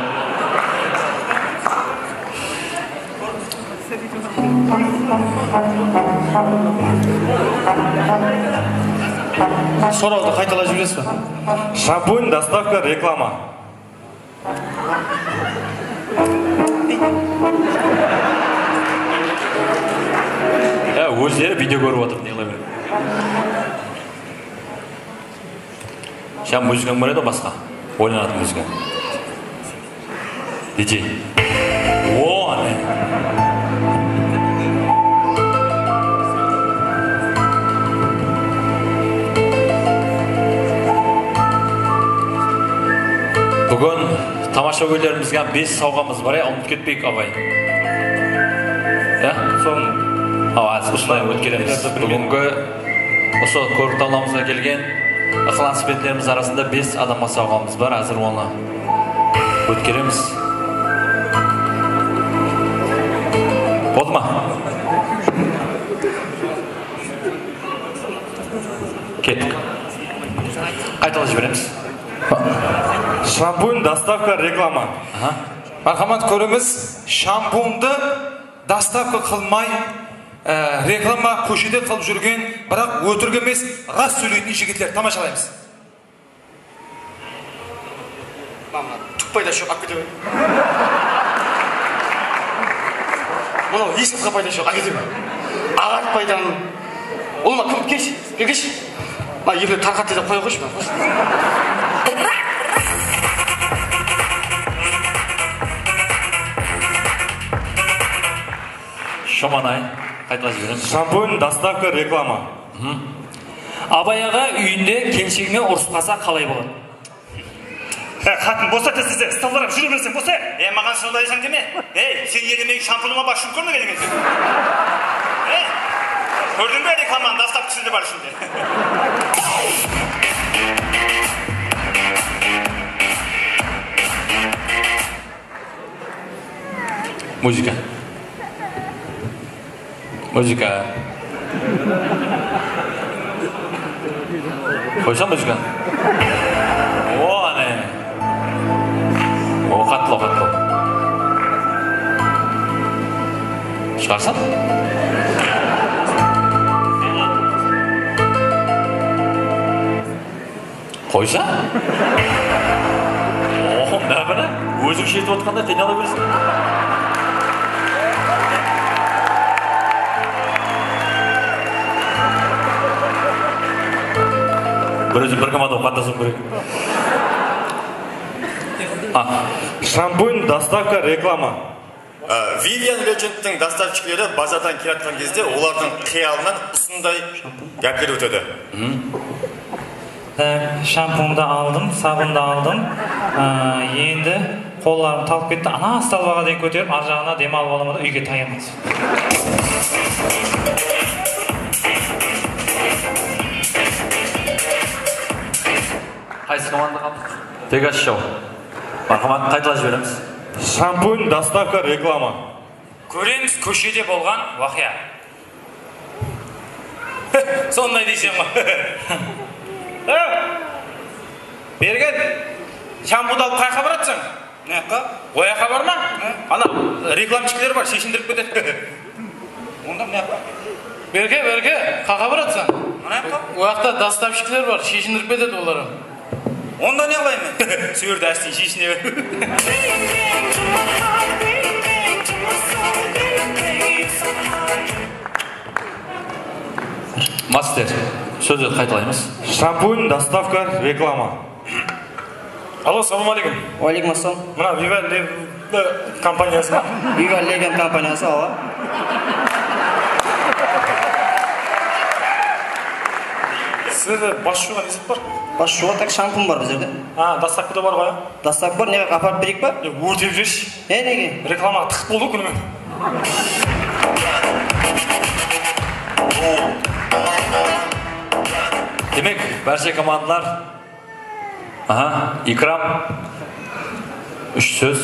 Sorawdı qaytalap jiberesiz ba? Shampun, dostavka, reklama. Ya, ózleri video kórip otır, ne qıla beredi. Sen muzıkań bar edi basqa? Oylanatın muzıka. Didjey. O, áne. Búgin tamashagóylerimizge bes sawǵamız bar, ya, umıtıp ketpeyik, Abay. Ya? Soń. Awa, usılay ótkeremiz. Búgingi usı kórik tańlawımızǵa kelgen ıqlasbentlerimiz arasında bes adamǵa sawǵamız bar, házir onı ótkeremiz. Boldı ma? Kettik. Qaytalap jiberemiz. Shampun, dostavka, reklama. Aha. Marhamat, kóremiz, shampundı dostavka qılmay, e, reklama kóshede qılıp júrgen, biraq ótirik emes, ras sóyleytin jigitler. Tamashalaymız. Payda joq, alıp kete ber. Mınaw hesh qızǵa payda joq, ákete ber. Aǵarıp paydan. Ulıwma, kim, kelshi, kelshi. Ma, erler tarqat dep qoya qoyshı. Shomanay, qaytalay jiberemiz. Shampun, dostavka, reklama. Abay aǵa úyinde kelshegime urısıp qalsa qalay boladı? He, qatın, bosa tez-tez, stollarıp júre berseń, bosa. E, maǵan sonday aytasań deme. Ey, sen ele meniń shampunıma bas juwıp kórmegen ekenseń. Ey, kórdiń be, reklamanıń dostavkası da bar ishinde. Muzıka. Muzıka. Qoysa muzıka. O, áne. O, qatlı, qatlı. Shıǵarsań? Qoysa? Oxo, mına, mına, óziń shetip otqanday qıynala berseń. Bir ózi bir komanda bolıp qatnasıwım kerek. Ah. Shampun, dostavka, reklama. Á, Vivian Regenttің dostavщикleri bazardan kelayatqan gezde olardıń qıyalınan usınday gápler ótedi. Á, shampundı aldım, sabındı aldım. Á, endi qollarım talıp ketti. Ana stalbaǵa deyin kóterip, arjaǵına dem alıp alaman da úyge tayaman. Qaysı komanda qaldıq? Pegas Show. Marhamat, qaytalap jiberemiz. Shampun, dostavka, reklama. Kóremiz kóshede bolǵan waqıya. Sonday deyseń ǵoy. Bergen, shampundı alıp qayaqqa baratsań? Mına jaqqa. Oyaqqa barma? Ana, reklamchikler bar, sheshindirip ketedi. Onda mına jaqqa. Berke, Berke, qaqa baratsań? Mına jaqqa. O jaqta dostavshikler bar, sheshindirip ketedi olar. Onda ne qılayın men? Sol jerde ásten sheshine ber. Master, sózdi qaytalaymız. Shampun, dostavka, reklama. Alo, salawma aleykum. Wa aleykum assalam. Mına Viva Legend kompaniyası ma? Viva Legend kompaniyası, awa. Sizlerde bas juwǵan ne zat bar? Bas juwǵan tak shampun bar bizlerde. Ha, dostavka da bar ǵoy, a? Dostavka bar, ne, aparıp bereyik pa? E, órtep jibershi. E, nege? Reklamaǵa tıqıp boldı kúnime. Demek, bárshe komandalar. Aha, Ikram. Úsh sóz.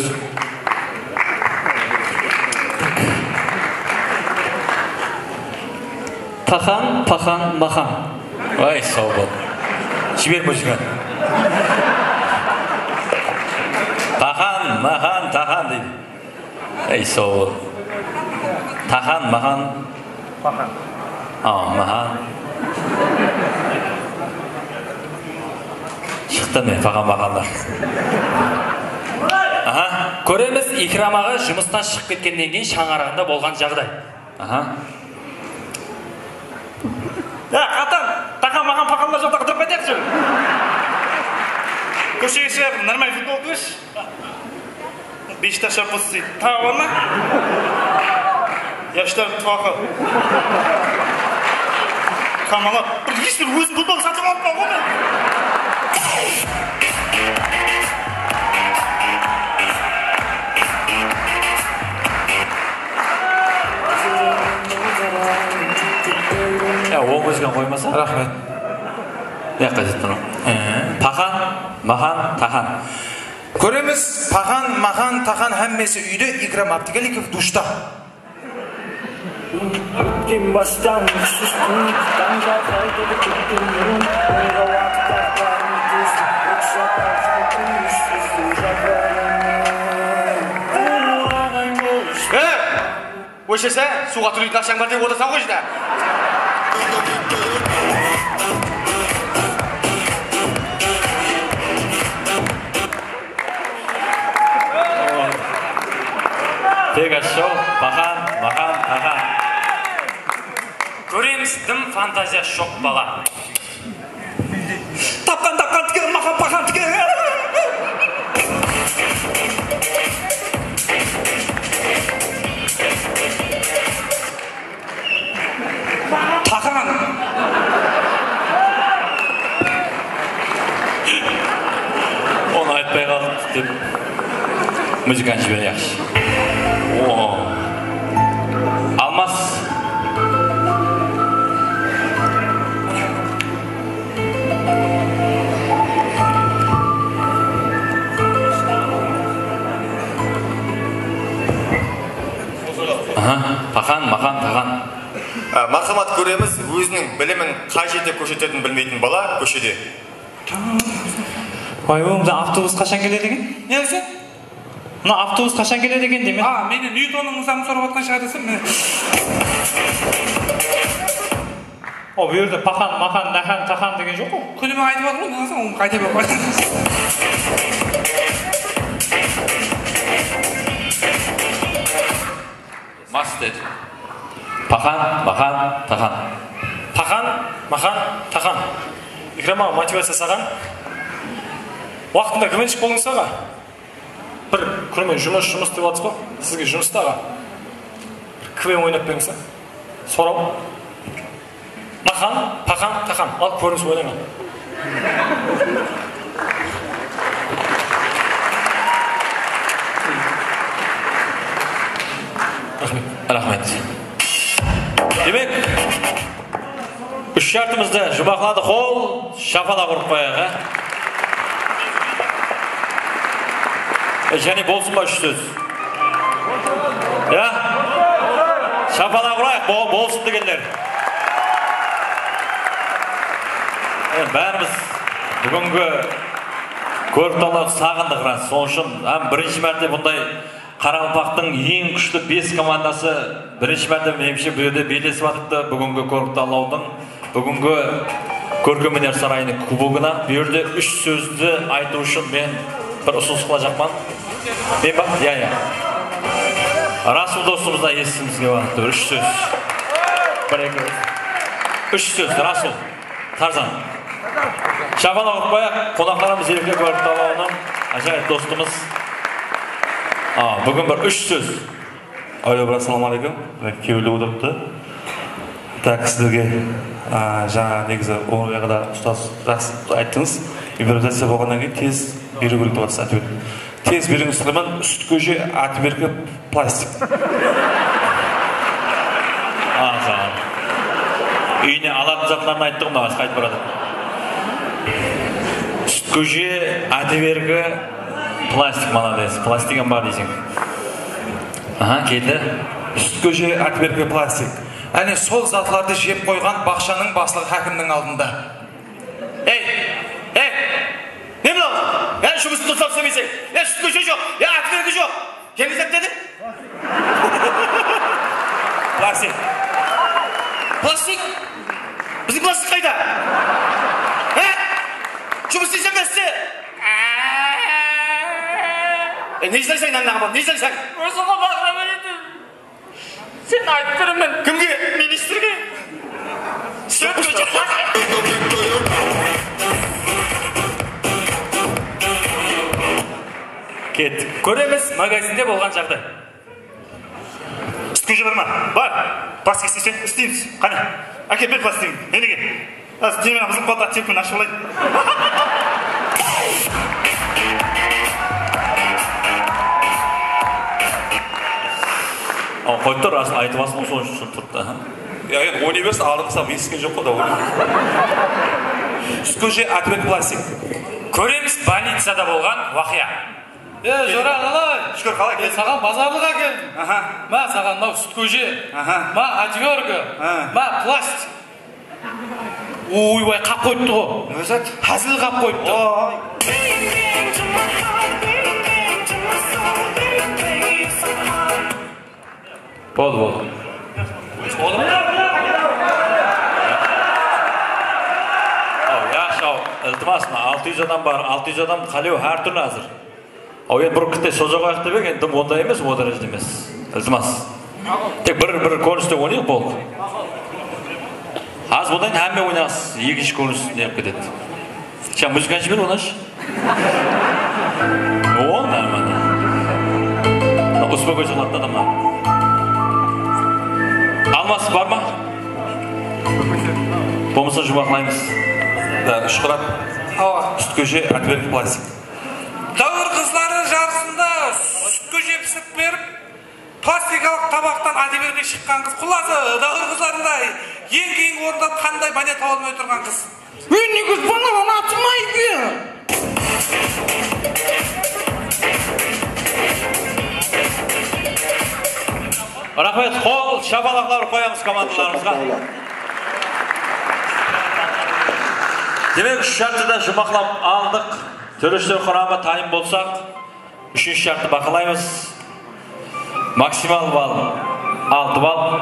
Taxan, paxan, maxan. Ay, saw bol. Jiber muzıkanı. Taxan, maxan, taxan deydi. Ey, saw bol. Taxan, maxan. Paxan. A, maxan. Shıqtı men, paxan, maxanlar. Aha. Kóremiz, Ikram aǵa jumıstan shıǵıp ketkennen keyin shańaraǵında bolǵan jaǵday. Aha. Ya, qatan, taxan, maxan, paxanlar joqta qıdırıp qaytayıq, júr. Kóshege shıǵıp, нормальный futbol kórshi. Beshta shapıs deydi. Tawa ma? Yashlar tuwaqı. Qamalap. Bir eshbir ózim futbol satıp alıp qalǵan ǵoy men. Ya, oń ózgen qoymasa. Raxmet. Mıyaqqa jetip turıń. Ee, taxan, maxan, taxan. Kóremiz, paxan, maxan, taxan hámmesi úyde, Ikram Abdigalikov dushta. Ótken bastan sústin, tańda qaytıp kettim burın, oyǵa waqıt taqpadım tez, oqshap alsın kúndizsiz japraǵın. Hey! Óshirse, suwǵa tóleйтин aqshań bar dep otırsań ǵoy júdá. Pegas Show, Paxan, Makan, Taxan. Kóremiz, dım fantaziya joq bala. Tapqan, tapqan tiker, maqan, paqan tiker. Taxan. Onı aytpay qaldıq dep muzıkanı jibereyikshi. Oo. Almas. Aha, Paxan, Makan, Taxan. Á, marhamat, kóremiz, óziniń bilimin qay jerde kórsetetin bilmeytin bala kóshede. Vay, ońda avtobus qashan keledi eken? Ne dese? Mına avtobus qashan keledi eken deymen. A, mennen Nyutonnıń nızamın sorap atqan shıǵar desem, mine. O, bu jerde Paxan, Makan, Naxan, Taxan degen joq ǵoy. Kúnime aytıp atır ǵoy, onnan soń qayta berip qoydı. Mas dedi. Paxan, Makan, Taxan. Paxan, Makan, Taxan. Ikram aǵa, motivaciya saǵan. Waqtında kúmenshik bolıńız, aǵa. Bir kúnime jumıs, jumıs dep atırsız ǵoy. Sizge jumıs ta, aǵa. Bir kúmen oynap berińiz, a? Soraw. Makan, Paxan, Taxan. Al, kórinis oynań. Raxmet. Raxmet. Demek, úsh jartımızdı juwmaqladı qol, shapalaq urıp qoyayıq, á? E, jáne bolsın ba úsh sóz? Ya? Shapalaq urayıq, bol-, bolsın degenler. E, bárimiz búgingi kórik-tallanıwdı saǵındıq, ras. Sonıń ushın hám birinshi márte bunday Qaraqalpaqtıń eń kúshli bes komandası birinshi márte, menimshe, bul jerde bellesip atırıptı. Búgingi kórik tanlawdıń, búgingi Kórkem óner sarayınıń kubogına bul jerde úsh sózdi aytıw ushın men bir usınıs qılajaqpan. Men ba? Ya, ya. Rasul dostımızdan esitkiz kelip atırıptı bir úsh sóz. Bir, eki, úsh. Úsh sóz, Rasul. Tarzan. Shapalaq urıp qoyayıq, qonaqlarımız erkek kórik tanlawınıń ájayıp dostımız. A, búgin bir úsh sóz. Áwel bir assalawma áleykum. Mine, kewilli otırıptı. Tak, sizlerge, a, jańa negizi Ońırbay aǵa da ustaz jaqsı ayttıńız. Improvizaciya bolǵannan keyin tez beriw kerek dep atırsań, áytewir. Tez berińiz, sırman, Sútkóje, Atberki, plastik. Aza. Úyine alatın zatların ayttı ǵo, mına qaytıp baradı. Sútkóje, Atberki, plastik, malades. Plastigim bar deyseń. Aha, keldi. Sútkóje, Atberki, plastik. Áne, sol zatlardı jep qoyǵan baqshanıń baslıǵı hákimniń aldında. Ey, ey, ne mınaw? Ya, jumıstı durıslap islemeyseń. Ya, Sútkóje joq, ya, Atberki joq. Jáne ne zat dediń? Plastik. Plastik? Biziń plastik qayda? Há? Jumıs islesem, beste. E, ne isleysań, nannaǵa bal, ne isleysań? Ózi ǵo baqıra beredi. Sen aytıp beremen. Kimge? Ministrge. Kettik. Kóremiz, magazinde bolǵan jaǵday. Sútkóje bar ma? Bar. Plastik isleseń, isleymiz. Qáne, ákel, ber plastigińdi. Menige. Házir temeni buzılıp qaldı, áttewkin ashıp alayın. Al, qoyıp tur, rasın aytıp alsın, sonıń ushın turıptı. Ya, endi oynay bersin, aldınǵı sap esitken joq ǵo da, oynay bersin. Sútkóje, Atberki, plastik. Kóremiz, bolnicada bolǵan waqıya. E, jora, qalay? Shúkir, qalay keldiń? E, saǵan bazarlıǵa keldim. Aha. Ma, saǵan mınaw sútkóje. Aha. Ma, Atberki. Ha. Ma, plastik. Oybay, qap qoyıptı ǵo. Ne zat? Házil qap qoyıptı. Oy. Boldı, boldı. Aw, yaqshı, aw, iltimas, mına altı júz adam bar, altı júz adam qálew hár túrli házir. Aw, endi bir kitte soza qoyaq dep edik, endi dım onday emes, o dárejede emes. Iltimas. Tek bir, bir kóriniste oynayıq, boldı. Az bundan hámme oynaǵınsız, ekinshi kórinis ne qılıp ketedi. Sen muzıkanshı ber, oynayshı. O, normalno. Uspokóysa qıladı da adamlar. Almas bar ma? Bolmasa juwmaqlaymız. Da, Shuhrat. Awa. Sút kóshe, otvertki plastik. Dáwir qızları jarısında sút kóshe pisirip berip, plastikalıq tabaqtan otvertki shıqqan qız. Qullası, dáwir qızlarında eń keyingi orında qanday báne tawa almay otırǵan qız? Ey, nege balalar atılmaydı? Raxmet, qol shapalaqlar qoyamız komandalarımızǵa. Demek, úsh shártti de juwmaqlap aldıq. Tóreler quramı tayın bolsaq, úshinshi shártti baqılaymız. Maksimal ball altı ball.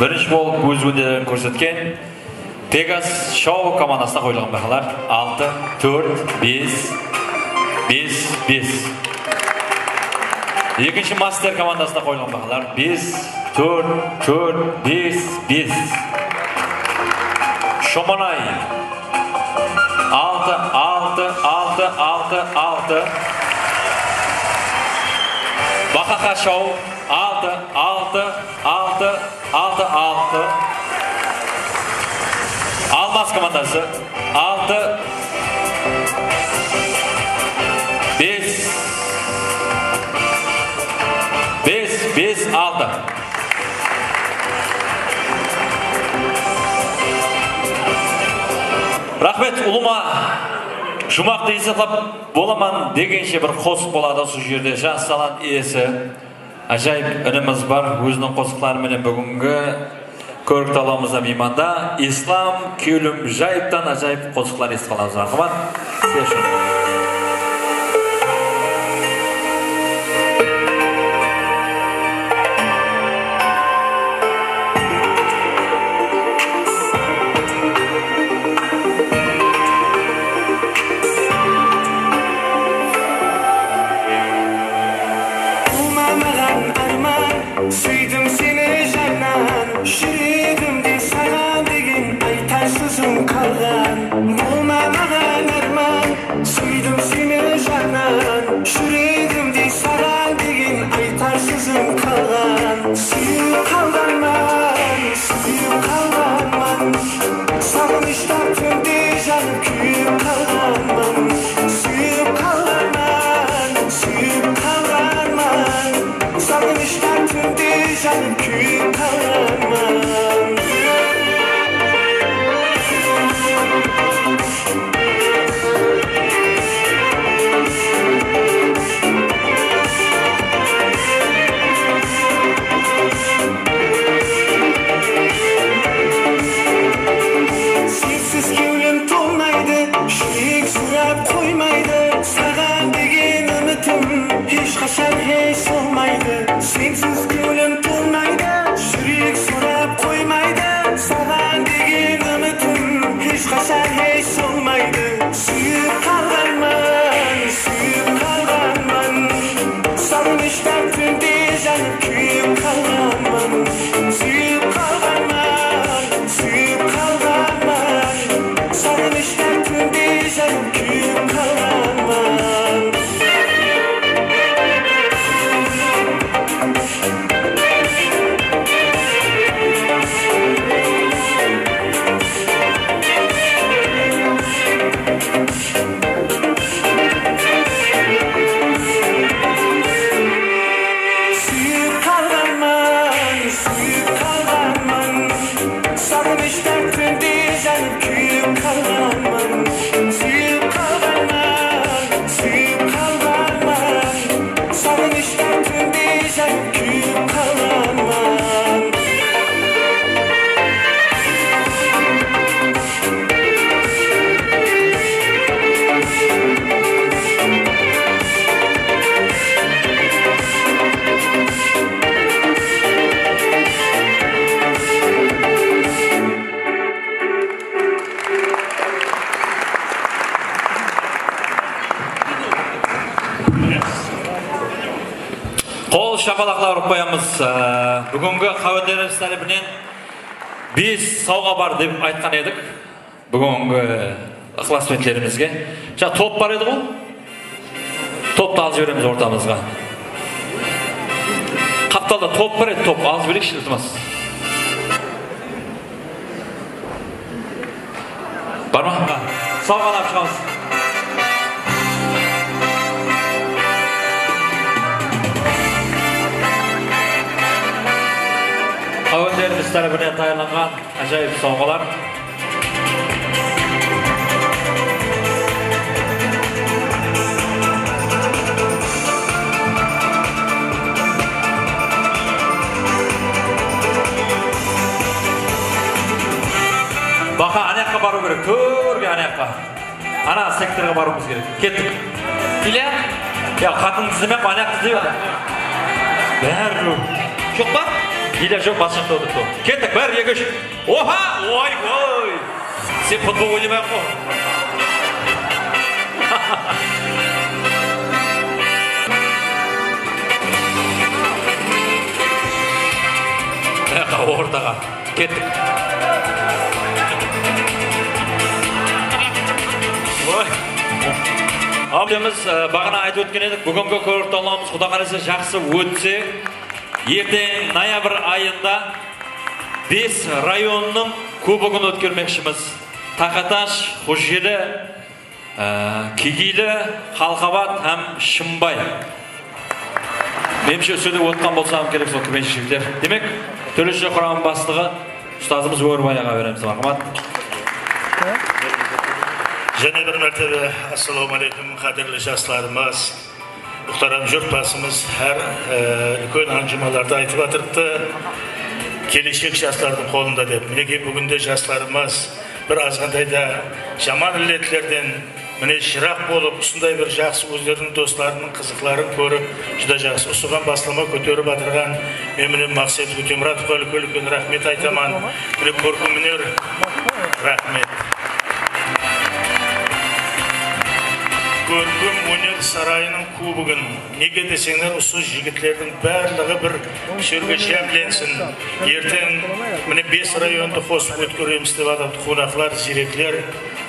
Birinshi bolıp óz óneriń kórsetken Pegas Show komandasına qoyılǵan bahalar altı, tórt, bes, bes, bes. Ekinshi Master komandasına qoyılǵan bahalar bes, tórt, tórt, bes, bes. Shomanay. Altı, altı, altı, altı, altı. Baqaqa Show. Altı, altı, altı, altı, altı. Almas komandası. Altı, bes, bes, bes, altı. Raxmet, ulıwma juwmaqtı esaplap bolaman degenshe bir qosıq boladı usı jerde. Jas talant iyesi, ájayıp inimiz bar. Óziniń qosıqları menen búgingi kórik talawımızda miymanda Islam Kewlimjaevtan ájayıp qosıqlar esitip alamız. Marhamat, sizler ushın. Uwma maǵan árman, súydim seni jannan, júregimde saǵan degen aytar sózim qalǵan. Uwma maǵan árman, súydim Shapalaqlar urıp qoyamız. Á, búgingi qáwendelerimiz tárepinen bes sawǵa bar dep aytqan edik. Búgingi ıqlasbentlerimizge. Jańa top bar edi ǵoy. Toptı alıp jiberemiz ortamızǵa. Qaptalda top bar edi, top alıp jibereyikshi, iltimas. Bar ma? Sawǵalap shıǵamız. Qáwendelerimiz tárepinen tayarlanǵan ájayıp sawǵalar. Baqa, anayaqqa barıw kerek, tórge anayaqqa. Ana sektorǵa barıwımız kerek. Kettik. Ilya? Ya, qatındı izlemey-aq, anayaqtı izlep atır. Bári joq. Joq pa? Ilya joq, bas jaqta otırıptı. Kettik, bir, eki, úsh. Oha! Oy, oy! Sen futbol oynaymay-aq qo. Ortaǵa. Kettik. Oy. Abdemiz, e, baǵana aytıp ótken edik, búgingi kórip tańlawımız, Quda qálese, jaqsı ótse, erteń noyabr ayında bes rayonnıń kubogın ótkermekshimiz. Taqatash, Xojeli, Á, Kegeyli, Xalqabad hám Shımbay. Menimshe, usı jerde otırǵan bolsa hám kerek sol kúbenshilikler. Demek, tóreshi quramı baslıǵı ustazımız Órbay aǵa beremiz, marhamat. Jáne bir mártebe assalawma áleykum, qádirli jaslarımız. Muhtaram jurtbasımız hár, e, úlken ánjumanlarda aytıp atırıptı, keleshek jaslardıń qolında dep. Minekey, búginde jaslarımız bir azǵantayda jaman illetlerden mine jıraq bolıp, usınday bir jaqsı ózleriniń doslarınıń qızıqların kórip, júdá jaqsı. Usıǵan baslama kóterip atırǵan men mine Maqset Ótemuratovqa úlken-úlken raxmet aytaman. Mine kórkem óner, raxmet. Kórkem óner sarayınıń kubogın. Nege deseńler, usı jigitlerdiń barlıǵı bir jerge jámlensin. Erteń mine bes rayondı qosıp ótkeremiz dep atırıptı qonaqlar, ziyrekler,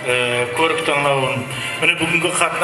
e, kórik tańlawın. Mine búgingi qatnasıp